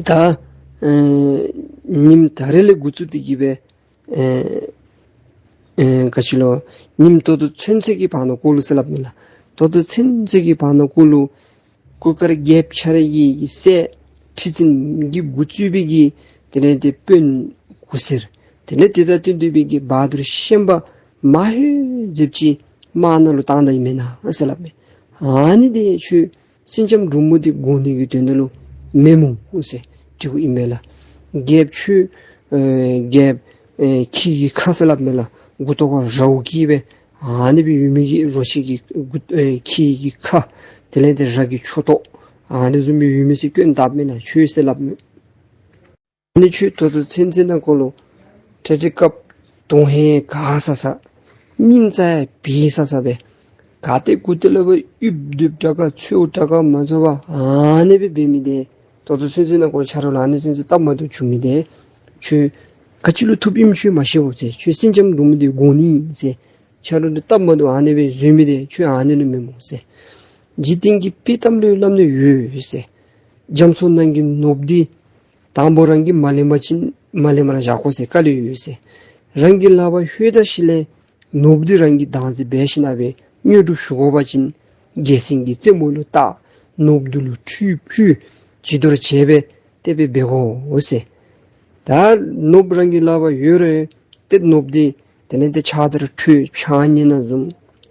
ད་ཨེ་ཉིནམ་ད་རེས་ལས་འགོ་བཙུགས་ཏེ་གི་སྦེ་ཨེ་ཨེ་ག་ཅི་ལོ་ཉིནམ་ད་ལྟོ་ཚུན་ཚོད་ཀྱི་བར་ན་ཀོ་ལུ་ཟེར་སླབ་མས་ལགས། ད་ལྟོ་ཚུན་ཚོད་ཀྱི་བར་ན་ཀོ་ལུ་གུར་དཀར་རྒྱལཔོ་ཁྱོད་ར་གི་སྲས་ཁྲི་བཙུན་གྱིས་འགོ་བཙུགས་པའི་གི་དེ་ལས་ཏེ་དཔོན་དགུ་ཟེར། དེ་ལས་དེ་དང་བསྟུན་ཏེ་སྦེ་གི་བ་དུར་ཤན་པ་མ་ཧེ་ཟེརཝ་ཅིག་དམག་ནང་ལུ་བཏང་ད་ཡི་མེན་ན་ཟེར་སླབ་མས། ཨ་ནི་འདི་ཁྱོད་སེང་ལྕམ་འབྲུག་མོ་འདི་དགོ་ནི་གི་དོན་དག་ལུ་མེན་སྨོ་ཟེར་དྲིཝ་ཨིན་མས་ལགས། རྒྱལཔོ་ཁྱོད་ཨེ་རྒྱལཔོ་ཨེ་ཁྱི་གི་ཁ་ཟེར་སླབ་མས་ལགས། མགུ་ཏོ་ཁར་རྭཝ་བཀལ་སྦེ་ཨ་ནི་སྦེ་ཡོད་མི་གི་རོ་ཁྱི་གི་མགུ་ཨེ་ཁྱི་གི་ཁ་དེ་ལས་ཏེ་རྭ་གི་མཆུ་ཏོ་ཨ་ནི་བཟུམ་སྦེ་ཡོད་མི་ཚུ་སྐྱོན་བཏབ་མས་ལགས་ཁྱོད་ཟེར་སླབ་མས། ཨ་ནི་ཁྱོད་ད་ལྟོ་ཚུན་ཚོད་ནང་འཁོད་ལུ་ཏེ་ཏེ་སྐབས་དོན་ཧིང་ག་ས་ས་སྙིང་རྩ་ཡང་འབད་ས་ས་སྦེ་ག་ཏེ་གུ་ཏེ་ལུ་སྦེ་ཡིབ་སྡོདཔ་དྲག་ག་འཚོལཝ་དྲག་ག་མ་འཚོལ་བར་ཨ་ནི་སྦེ་འབད་མི་འདི་ད་ལྟོ་ཚུན་ཚོད་ནང་འཁོད་ཆ་རོགས་ལུ་ཨ་ནི་ཚུན་ཚོད་སྟབས་མ་བདེཝ་བྱུང་མི་འདི་ཁྱོད་ག་ཅི་ལུ་ཐུགཔ་ཨིནམ་ཁྱོད་མ་ཤེས་བོ་ཟེར། ཁྱོད་སེང་ལྕམ་འབྲུག་མོ་འདི་དགོ་ནི་ཟེར་ཆ་རོགས་འདི་སྟབས་མ་བདེཝ་ཨ་ནི་སྦེ་བཟོ་མི་འདི་ཁྱོད་ཨ་ནི་ལུ་མེན་སྨོ་ཟེར། འཇིག་རྟེན་གྱི་དཔྱེ་གཏམ་ལུ་སླབ་ནི་ཡོད་ཟེར། རྒྱ་མཚོ་ནང་གི་ནོར་བུ་འདི་དང་པོ་རང་གིས་མ་ལེན་པ་ཅིན་མ་ལེན་པར་བཞག་དགོ་ཟེར་བཀའ་ལུ་ཡོད་ཟེར། རང་གི་ལག་པར་ལྷོད་ད་ཞིནམ་ལས་ནོར་བུ་འདི་རང་གིས་བདག་འཛིན་འབད་ཞིནམ་སྦེ་དངོས་གྲུབ་ཞུ་དགོ་པ་ཅིན་རྒྱལ་མཚན་གྱི་རྩེ་མོ་ལུ་བཏགས་ནོར་བུ་འདི་ལུ་ཁྲུས་ཕུལ་བྱི་དོར་བྱས་སྦེ་དེ་སྦེ་འབད་དགོ་ཟེར། ད་ནོར་བུ་རང་གི་ལག་པར་ཡོད་རུང་ཏེ་ནོར་བུ་འདི་དེ་ལས་ཏེ་ཕྱག་དར་ཁྲོད་ཕྱག་ཉལ་ནང་བཟུམ་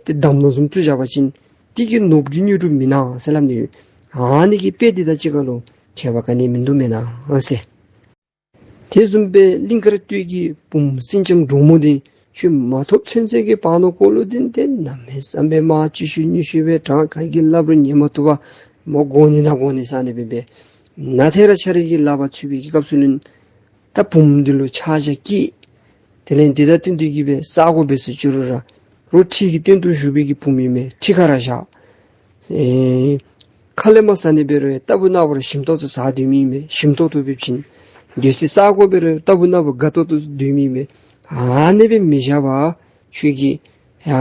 ཏེ་འདམ་ནང་བཟུམ་བཙུགས་བཞག་པ་ཅིན་དེ་གིས་ནོར་བུ་གི་དངོས་གྲུབ་མི་གནང་ཟེར་སླབ་ནི་ཡོད། ཨ་ནི་གི་དཔེ་འདི་དང་གཅིག་ཁར་ལུ་ཁྱད་པར་ག་ནི་མིན་འདུག་མེན་ན་ཟེར། དེ་བཟུམ་སྦེ་གླིང་དཀར་སྟོད་ཀྱི་བུམོ་སེང་ལྕམ་འབྲུག་མོ་འདི་ཁྱོད་མ་ཐོབ་ཚུན་ཚོད་ཀྱི་བར་ན་ཀོ་ལུ་འདི་ཏེ་གནམ་མེད་ས་མེད་དམག་ཅིག་ཤུལ་གཉིས་ཤུལ་སྦེ་དྲང་ག་གིས་སླབ་རུང་ཉན་མ་བཏུབ་པར་མོ་དགོ་ནི་ན་དགོ་ནི་ཟེར་ཨ་ནི་སྦེ་འབད། ནཱ་ཏེ་ར་ཁྱོད་ར་གི་ལག་པར་ཚུད་པའི་གི་སྐབས་སུ་ལུ་ད་བུམོ་འདི་ལུ་ཆག་ཆག་སྐྱེས། དེ་ལས་འདི་དང་བསྟུན་ཏེ་གི་སྦེ་ས་གོ་འབད་སུ་བཅུག་རུང་ར་རོགས་ཁྲི་གི་སྟེང་དུ་བཞུགས་པའི་གི་བུམོ་ཨིན་མས། ཁྲི་ཁར་ར་བཞག། ཨེ་ཁ་ལས་མར་ཟ་ནི་འབད་རུང་ལྟ་བུ་ན་བུ་ར་ཞིམ་ཏོག་ཏོ་ཟ་སྡོད་མི་ཨིན་མས། ཞིམ་ཏོག་ཏོ་འབད་བ་ཅིན་སྡོད་སའི་ས་གོ་འབད་རུང་ལྟ་བུ་ན་བུ་དགའ་ཏོག་ཏོ་སྡོད་མི་ཨིན་མས། ཨ་ནི་སྦེ་མི་བཞག་པར་ཁྱོད་ཀྱིས་ཡ་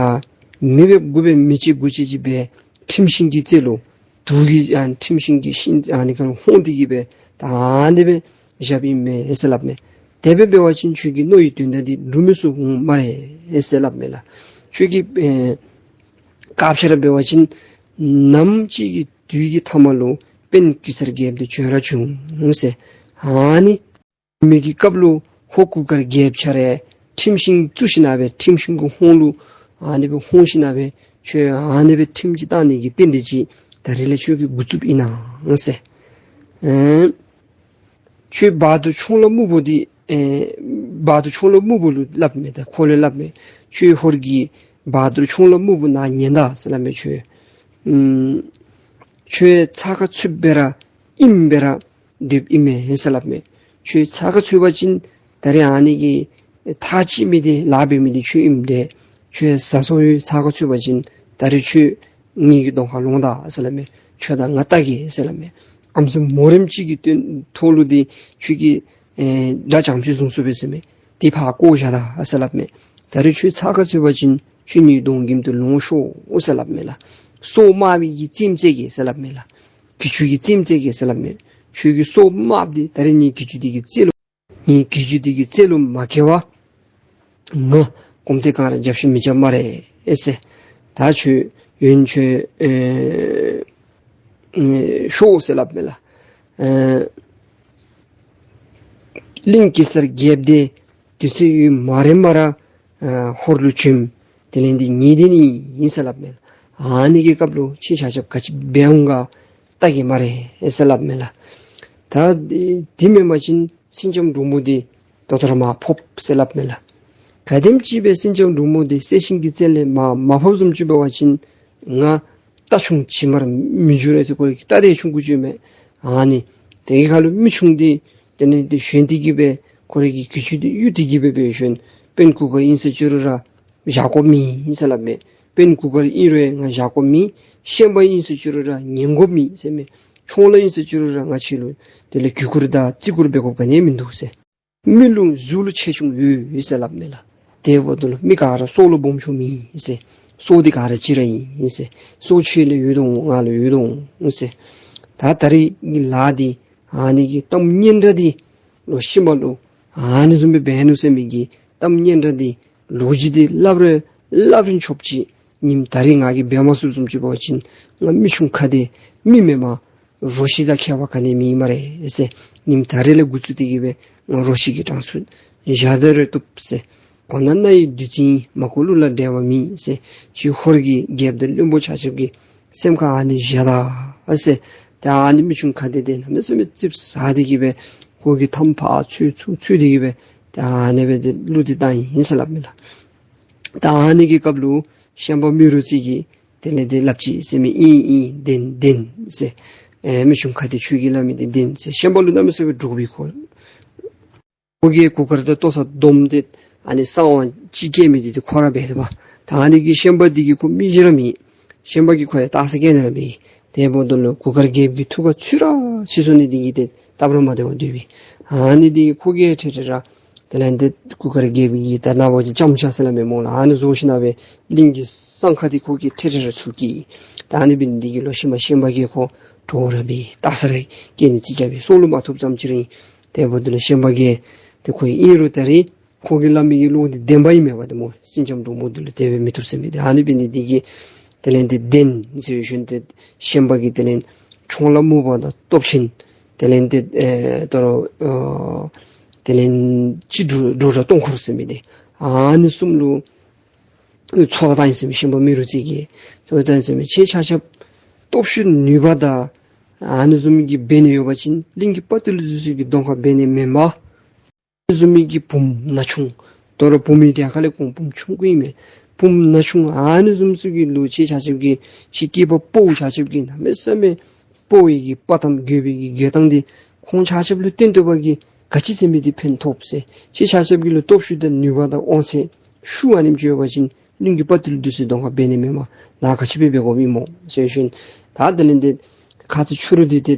མི་འབདཝ་དགུ་འབད་མི་གཅིག་དགུ་གཅིག་ཅིག་འབད་ཁྲིམས་ཤིང་གི་རྩེ་ལུ་དུག་གི་ཨ་ཁྲིམས་ཤིང་གི་ཤིང་ཨ་ནི་ཁར་ལྷུང་སྟེ་གི་སྦེ་ད་ཨ་ནི་སྦེ་བཞགཔ་ཨིན་མས་ཟེར་སླབ་མས། དེ་སྦེ་འབད་བ་ཅིན་ཁྱོད་ཀྱི་མནོ་བའི་དོན་དག་འདི་འགྲུབ་མི་ཚུགས་འོང་སྨ་རེ་ཟེར་སླབ་མས་ལགས། ཁྱོད་ཀྱིས་ཨེ་བཀག་ཆ་ར་འབད་བ་ཅིན་ ནམ་ཅིག་གི་དུས་ཀྱི་མཐའ་མ་ལུ་དཔོན་གེ་སར་རྒྱལཔོ་འདི་བྱོན་ར་བྱུང་ཟེར། ཨ་ནི་མི་གི་སྐབས་ལུ་ཧོར་གུར་དཀར་རྒྱལཔོ་ཁྱོད་ར་ཁྲིམས་ཤིང་བཙུགས་ཞིནམ་སྦེ་ཁྲིམས་ཤིང་གི་ཧོང་ལུ་ཨ་ནི་སྦེ་ཧོང་ཞིནམ་སྦེ་ཁྱོད་ཨ་ནི་སྦེ་ཁྲིམས་ཅིག་བཏང་ནི་གི་རྟེན་འབྲེལ་ཅིག་ད་རིས་ལས་ཁྱོད་ཀྱི་འགོ་བཙུགསཔ་ཨིན་ན་ཟེར། ཨེ་ཁྱོད་བ་དུར་ཆོང་ལ་སྨུག་པོ་འདི་ཨེ་བ་དུར་ཆོང་ལ་སྨུག་པོ་ལུ་སླབ་མས། ད་ཁོ་ལུ་སླབ་མས། ཁྱོད་ཧོར་གྱི་བ་དུར་ཆོང་ལ་སྨུག་པོ་ནཱ་ཉན་ད་ཟེར་སླབ་མས། ཁྱོད་ཨམ་ཁྱོད་ཚ་ཁ་ཚུདཔ་སྦེ་ར་ཨིནམ་སྦེ་ར་སྡོདཔ་ཨིན་མས་ཟེར་སླབ་མས། ཁྱོད་ཚ་ཁ་ཚུད་པ་ཅིན་ད་རིས་ཨ་ནི་གི་ཐག་བཅད་མི་འདི་ལཱ་འབད་མི་འདི་ཁྱོད་ཨིནམ་ད་ཁྱོད་བཟའ་ཚང་ཡོད། ཚ་ཁ་ཚུད་པ་ཅིན་ད་རིས་ཁྱོད་ངེ་གི་གདོང་ཁར་ལོང་ད་ཟེར་སླབ་མས། ཁྱོད་དང་ང་བལྟ་གེ་ཟེར་སླབ་མས། ཨམ་སྲུ་མོ་རེངམ་ཅིག་གི་དོན་ཐོག་ལུ་འདི་ཁྱོད་ཀྱིས་ཨེ་དགྲ་བྱམས་ཅིག་བཟུང་ཚུགས་པས་ཟེར་མས། དེ་ཕར་བཀོ་བཞག་ད་ཟེར་སླབ་མས། ད་རིས་ཁྱོད་ཚ་ཁ་ཚུད་པ་ཅིན་ཁྱོད་ངེ་གདོང་ཁྱིམ་དུ་ལོང་ཤོག་ཟེར་སླབ་མས་ལགས། སྲོག་དམར་བའི་གི་རྩེདམོ་རྩེ་གེ་ཟེར་སླབ་མས་ལགས། གྱི་ཅུང་གི་རྩེདམོ་རྩེ་གེ་ཟེར་སླབ་མས། ཁྱོད་ཀྱི་སྲོག་དམརཔ་འདི་ད་རིས་ངེ་གྱི་ཅུང་འདི་གི་རྩེ་ལུ་ངེ་གྱི་ཅུང་འདི་གི་རྩེ་ལུ་མ་བཀལ་བར་ང་གོམ་ཐེངས་གང་ར་རྒྱབ་ཤིག་མི་རྐྱབ་སྨ་རེ་ཨེ་ཟེར། ད་ཁྱོད་ཡོན་ཁྱོད་ཨེ་ཨེ་ཤོག་ཟེར་སླབ་མས་ལགས། ཨེ་གླིང་གེ་སར་རྒྱལཔོ་འདི་དུས་ཚོད་ཡུན་མ་རིངམ་ར་ཨེ་ཧོར་ལུ་བྱོནམ་དེ་ལས་འདི་ངེ་འདི་ནི་ཨིན་ཟེར་སླབ་མས་ལགས། ཨ་ནི་གི་སྐབས་ལུ་ཁྱེད་ཆ་ཁྱབ་ག་ཅི་འབད་འོང་ག་བལྟ་གེ་སྨ་རེ་ཨེ་ཟེར་སླབ་མས་ལགས། ད་འདི་འདི་མེན་པ་ཅིན་སེང་ལྕམ་འབྲུག་མོ་འདི་ད་ལྟོ་ར་མར་ཕབ་ཟེར་སླབ་མས་ལགས། ག་དེམ་ཅིག་སྦེ་སེང་ལྕམ་འབྲུག་མོ་འདི་གསལ་ཤིང་གི་རྩེ་ལས་མར་མ་ཕབ་བཟུམ་ཅིག་འབད་བ་ཅིན་ང་རྟ་ཆུང་བྱེ་མར་མི་འགྱུར་ཟེར། ཁོ་རའི་རྟ་འདི་ཆུང་ཀུ་ཅིག་ཨིན་མས། ཨ་ནི་དེ་གི་ཁར་ལུ་མི་ཆུང་འདི་དེ་ལས་འདི་ཞོན་ཏེ་གི་སྦེ་ཁོ་རའི་གི་གྱི་ཅུང་འདི་གཡུག་སྟེ་གི་སྦེ་སྦེ་ཞོན། དཔོན་གུར་དཀར་ཨིན་ཟེར་ཅི་རུང་ར་བཞག་དགོཔ་མེད་ཟེར་སླབ་མས། དཔོན་གུར་དཀར་ཨིན་རུང་ང་བཞག་དགོཔ་མེད། ཤན་པ་ཨིན་ཟེར་ཅི་རུང་ར་ཉན་དགོཔ་མེད་ཟེར་མས། ཆོང་ལ་ཨིན་ཟེར་ཅི་རུང་ར་ང་ཁྱེད་ལུ་དེ་ལས་གུས་བཀུར་དང་བརྩི་བཀུར་འབད་དགོཔ་ག་ནི་ཡང་མིན་འདུག་ཟེར། མི་ལུ་གཟུགས་ལུ་ཆེ་ཆུང་ཡོད་ཡོད་ཟེར་སླབ་མས་ལགས། དེ་འབདཝ་ད་ལུ་མི་ག་ར་སྲོག་ལུ་སྦོམ་ཆུང་མེད་ཟེར། སྲོག་འདི་ག་ར་གཅིག་ར་ཨིན་ཟེར། སྲོག་ཁྱེད་ལུ་ཡོད་དོ་ང་ལུ་ཡོད་དོ་ཟེར། ད་ད་རིས་ཀྱི་ལཱ་འདི་ཨ་ནི་གི་གཏམ་སྙན་གྲགས་འདི་ལོག་ཤུལ་མ་ལུ་ཨ་ནི་བཟུམ་སྦེ་འབད་ནུག་ཟེར་མི་གི་གཏམ་སྙན་གྲགས་འདི་ལོ་རྒྱུས་འདི་སླབ་རུང་སླབ་རིན་ཆོགཔ་ཅིག། ཉིནམ་ད་རིས་ང་གིས་འབད་མ་ཚུགསཔ་བཟུམ་ཅིག་འབད་བ་ཅིན་ང་མི་ཆུང་ཁ་བདེ་མི་མེན་པར་རོ་ཁྱི་དང་ཁྱད་པར་ག་ནི་མེད་སྨ་རེ་ཟེར། ཉིནམ་ད་རིས་ལས་འགོ་བཙུགས་ཏེ་གི་སྦེ་ང་རོ་ཁྱི་གི་གྲངས་སུ་བཞག་སྟེ་ར་བཏུབ་ཟེར། གོ་ན་རྣ་ཡི་བདུད་རྩི་ཡིན། མ་གོ་གླུ་ལ་འགྲེལ་བ་མེད་ཟེར། ཁྱེད་ཧོར་གྱི་རྒྱལཔོ་དང་བློན་པོ་ཆ་ཁྱབ་ཀྱི་སེམས་ཁར་ཨ་ནི་བཞག་ད་ཟེར། ད་ཨ་ནི་མི་ཆུང་ཁ་བདེ་འདི་གནམ་མེད་ས་མེད་ཙིགཔ་ཟ་སྟེ་གི་སྦེ་ཁོ་གི་མཐའམ་ཕར་འཚོལ་ཚུར་འཚོལ་ཏེ་གི་སྦེ་ད་ཨ་ནི་སྦེ་འདི་གླུ་འདི་བཏང་ཡི་ཟེར་སླབ་མས་ལགས། ད་ཨ་ནི་གི་སྐབས་ལུ་ཤན་པ་རྨེ་རུ་རྩེ་གིས་དེ་ལས་འདི་སླབ་ཅི་ཟེར་མས། ཨིན་ཨིན་བདེན་བདེན་ཟེར། ཨེ་མི་ཆུང་ཁ་བདེ་ཁྱོད་ཀྱིས་སླབ་མི་འདི་བདེན་ཟེར། ཤན་པ་ལུ་གནམ་མེད་ས་མེད་འདྲོག་པས། ཁོ་ཁོ་གིས་གུར་དཀར་དང་ལྟོ་ཚང་བསྡོམས་ཏེ་ཨ་ནི་གསང་བ་ཅིག་བཀལ་མི་འདི་ཏེ་ཁོ་ར་འབད་དེ་འབདཝ་ད་ཨ་ནི་གི་ཤན་པ་འདི་གིས་ཁོ་མི་གཞན་ར་མེན། ཤན་པ་གིས་ཁོ་ཡང་རྟགས་གསལ་བཀལ་ནི་ར་མེད། དེ་འབདཝ་ད་ལུ་གུར་དཀར་རྒྱལཔོ་གི་ཐུགས་ཁར་ཚུད་ར་ཚུད་སོང་ནི་འདི་གིས་ཏེ་སྟབས་ར་མ་བདེཝ་སྡོད་པས། ཨ་ནི་འདི་གིས་ཁོ་གིས་ཁྲེ་ཁྲེ་ར་དེ་ལས་འདི་གུར་དཀར་རྒྱལཔོ་གི་ད་ནཱ་བ་ཅིན་ལྕམ་ཆ་ཟེར་སླབ་མས་སྨོ་ལགས། ཨ་ནི་བཟོ་ཞིནམ་སྦེ་གླིང་གི་གསང་ཁ་འདི་ཁོ་གིས་ཁྲེ་ཁྲེ་ར་ཚུར་བཀལ། ད་ཨ་ནི་འབད་ནི་འདི་གིས་ལོག་ཤུལ་མ་ཤན་པ་གིས་ཁོ་འདྲོག་ར་འབད། རྟགས་གསལ་ར་བཀལ་ནི་རྩིས་རྐྱབ་པས། སྲོག་ལུ་མ་ཐུགཔ་ཙམ་ཅིག་ར་ཨིན། དེ་འབདཝ་ད་ལུ་ཤན་པ་གིས་ཏེ་ཁོ་ཨིན་རུང་ད་རིས་ཁོ་གིས་སླབ་མི་གི་བློ་འདི་བདེན་པ་ཨིན་མས་པ་ཏེ་སྨོ། སེང་ལྕམ་འབྲུག་མོ་འདི་ལུ་དེ་སྦེ་མི་བཏུབ་ཟེར་མི་འདི། ཨ་ནི་འབད་ནི་འདི་གིས་དེ་ལས་འདི་བདེན་ཟེར་བའི་ཤུལ་ཏེ་ཤན་པ་གིས་དེ་ལས་ཁྱོང་ལ་མུ་བ་དང་སྟོབས་ཆེན་དེ་ལས་འདི་ཨེ་དོ་རུང་ཨ་དེ་ལས་ཅི་འགྲོ་འགྲོ་ར་སྟོང་འཁོར་ཟེར་མི་འདི་ཨ་ནི་གསུམ་ལུ་ཚོགས་བཏང་ཡི་ཟེར་མས། ཤན་པ་རྨེ་རུ་རྩེ་གིས་ཚོགས་བཏང་ཡི་ཟེར་མས། ཁྱེད་ཆ་ཁྱབ་སྟོབས་ཤུགས་ནུས་པ་དང་ཨ་ནི་བཟུམ་གྱི་འབད་ནི་ཡོད་པ་ཅིན་གླིང་གི་དཔའ་བརྟུལ་འདི་ཚུ་གི་གདོང་ཁར་འབད་ནི་མེན་པར་ཨ་ནི་བཟུམ་གྱི་བུམོ་ན་ཆུང་དོ་རུང་བུམོའི་གྲས་ཁ་ལས་ཁོང་བུམོ་ཆུང་ཀུ་ཨིན་མས། བུམོ་ན་ཆུང་ཨ་ནི་བཟུམ་ཚུ་གི་ལུ་ཁྱེད་ཆ་ཁྱབ་ཀྱིས་ཁྱེད་སྐྱེས་པ་ཕོ་ཆ་ཁྱབ་ཀྱིས་གནམ་མེད་ས་མེད་དཔའ་བའི་གི་དཔའ་གཏམ་རྒོད་པའི་གི་རྒོད་གཏམ་འདི་ཁོང་ཆ་ཁྱབ་ལུ་བསྟན་ཏེ་འབད་གི་ག་ཅི་ཟེར་མི་འདི་ཕན་ཐོགས་ཟེར། ཁྱེད་ཆ་ཁྱབ་ཀྱི་ལུ་སྟོབས་ཤུགས་དང་ནུས་པ་དང་དབང་ཚད་ཤུགས་ཨ་ནེམ་ཅིག་ཡོད་པ་ཅིན་གླིང་གི་དཔའ་བརྟུལ་འདི་ཚུ་གདོང་ཁར་འབད་ནི་མེན་པར་ནཱ་ག་ཅི་སྦེ་འབད་དགོཔ་ཨིན་སྨོ་ཟེར་ཞིནམ་ད་དེ་ལས་འདི་ཁ་ཙ་ཕྱི་རུ་འདི་ཏེ་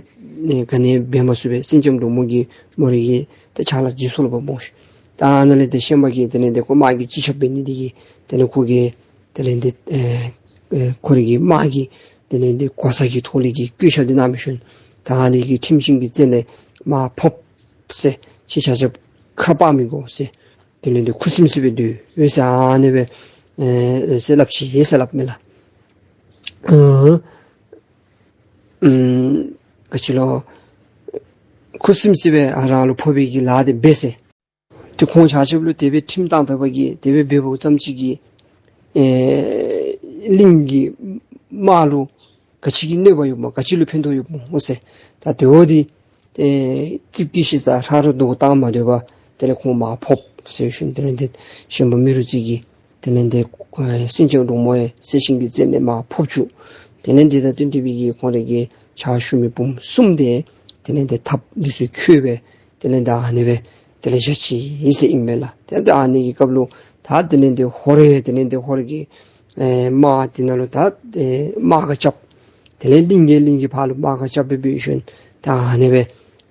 ག་ནི་འབད་མ་ཚུགས་པས། སེང་ལྕམ་འབྲུག་མོ་གིས་མོ་རའི་གི་ཏེ་ཕྱག་ལཱ་བྱིན་སོང་ལོ་པ་སྨོ་ཤིག། ད་ཨ་ནཱ་ལས་ཏེ་ཤན་པ་གིས་དེ་ལས་འདི་ཁོ་དམག་གི་སྤྱི་ཁྱབ་འབད་ནི་འདི་གིས་དེ་ལས་ཁོ་གིས་དེ་ལས་འདི་ཨེ་ཨེ་ཁོ་རའི་གི་དམག་གི་དེ་ལས་འདི་གོ་ས་གི་ཐོག་ལས་ཀྱི་བཀོད་ཁྱབ་འདི་གནང་མི་ཤུལ་ད་ཨ་ནི་གི་ཁྲིམས་ཤིང་གི་རྩེ་ལས་མར་ཕབ་ཟེར། ཁྱེད་ཆ་ཁྱབ་ཁ་ཕྱེ་མི་དགོ་ཟེར། དེ་ལས་འདི་ཁུ་སིམ་སིམ་སྦེ་སྡོད་ཟེར་ཨ་ནི་སྦེ་ཨེ་ཟེར་སླབ་ཅི་ཟེར་སླབ་མས་ལགས། ཨ་ ཨམ་ག་ཅི་ལོ་ཁུ་སིམ་སི་སྦེ་ཨ་རང་ལུ་ཕོག་པའི་གི་ལཱ་དེ་འབད་ཟེར། ཏེ་ཁོང་ཆ་ཁྱབ་ལུ་དེ་སྦེ་ཁྲིམས་བཏང་ད་པ་གིས་དེ་སྦེ་འབདཝ་ཙམ་ཅིག་གིས་ཨེ་གླིང་གི་དམག་ལུ་ག་ཅི་གི་གནོད་པ་ཡོདཔ་སྨོ། ག་ཅི་ལུ་ཕན་ཐོགས་ཡོདཔ་སྨོ་ཟེར། ད་དེ་འོ་འདི་ཏེ་རྩིགཔ་གི་ཤེས་ས་ཧྲ་རོ་རྡོ་བཏང་མ་སྡོད་པར་དེ་ལས་ཁོང་མར་ཕབ་ཟེར་ཞུ་ནི། དེ་ལས་འདི་ཤན་པ་མི་རུ་རྩེ་གིས་དེ་ལས་འདི་ཨེ་སེང་ལྕམ་འབྲུག་མོ་ཡང་གསལ་ཤིང་གི་རྩེ་ནས་མར་ཕབ་བཅུག། དེ་ལས་འདི་དང་བསྟུན་ཏེ་སྦེ་གིས་ཁོང་རའི་གི་ཕྱག་ཞུ་མི་བུམོ་གསུམ་དེ་དེ་ལས་འདི་ཐགཔ་འདི་ཚུ་འཁྱུད་སྦེ་དེ་ལས་འདི་ཨ་ནི་སྦེ་དེ་ལས་བཞག་ཅི་ཟེར་ཨིན་པས་ལགས། དེ་ལས་འདི་ཨ་ནི་གི་སྐབས་ལུ་ད་དེ་ལས་འདི་ཧོར་ཡང་དེ་ལས་འདི་ཧོར་གྱི་ཨེ་དམག་དེ་ནང་ལུ་ད་ཨེ་དམག་ཁ་རྐྱབ། དེ་ལས་གླིང་གིས་གླིང་གི་ཕར་ལུ་དམག་ཁ་རྐྱབ་སྦེ་འབད་ཞིནམ་ད་ཨ་ནི་སྦེ་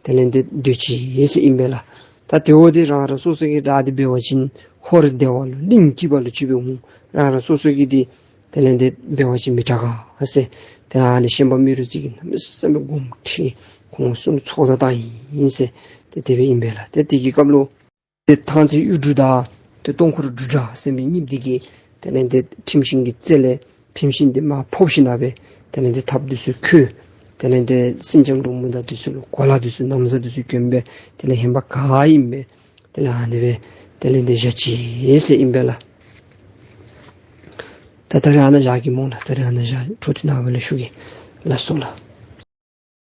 དེ་ལས་འདི་སྡོད་ཅི་ཟེར་ཨིན་པས་ལགས། ད་དེ་འོ་འདི་རང་རང་སོ་སོ་གི་དགྲ་འདི་འབད་བ་ཅིན་ཧོར་བདེ་བ་ལུ་གླིང་སྐྱིད་པ་ལུ་ཅིག་འབད་འོང་། རང་རང་སོ་སོ་གི་འདི་དེ་ལས་འདི་འབད་བ་ཅིན་མི་དྲག་ག་ཟེར། ད་ཨ་ནི་ཤན་པ་མི་རུ་རྩེ་གིས་གནམ་མེད་ས་མེད་དགོངསམ་ཁྲེལ་ཁོང་གསུམ་ཚོགས་བརྡ་བཏང་ཡི་ཟེར། ཏེ་དེ་སྦེ་ཨིན་པས་ལགས། ཏེ་དེ་གི་སྐབས་ལུ་ཏེ་ཐང་རྩེ་གཡུ་འབྲུག་དང་ཏེ་སྟོང་འཁོར་འབྲུག་སྒྲ་ཟེར་མི་གཉིསཔོ་འདི་གིས་དེ་ལས་འདི་ཁྲིམས་ཤིང་གི་རྩེ་ལས་ཁྲིམས་ཤིང་འདི་མར་ཕབ་ཞིནམ་སྦེ་དེ་ལས་འདི་ཐགཔ་འདི་ཚུ་འཁྱུད། དེ་ལས་འདི་སེང་ལྕམ་འབྲུག་མོ་དང་འདི་ཚུ་ལུ་གོ་ལ་འདི་ཚུ་ན་བཟའ་འདི་ཚུ་གྱོན་སྦེ་དེ་ལས་ཧེ་མ་ག་ཨིནམ་སྦེ་དེ་ལས་ཨ་ནི་སྦེ་དེ་ལས་འདི་བཞག་ཅི་ཟེར་ཨིན་པས་ལགས། ད་ད་རིས་ཨ་ནཱ་བཞག་གེ་སྨོ་ལགས། ད་རིས་ཨ་ནཱ་བཞག། འཕྲོ་འདི་ནངས་པ་ལས་ཞུ་གེ། ལགས་སོ་ལགས།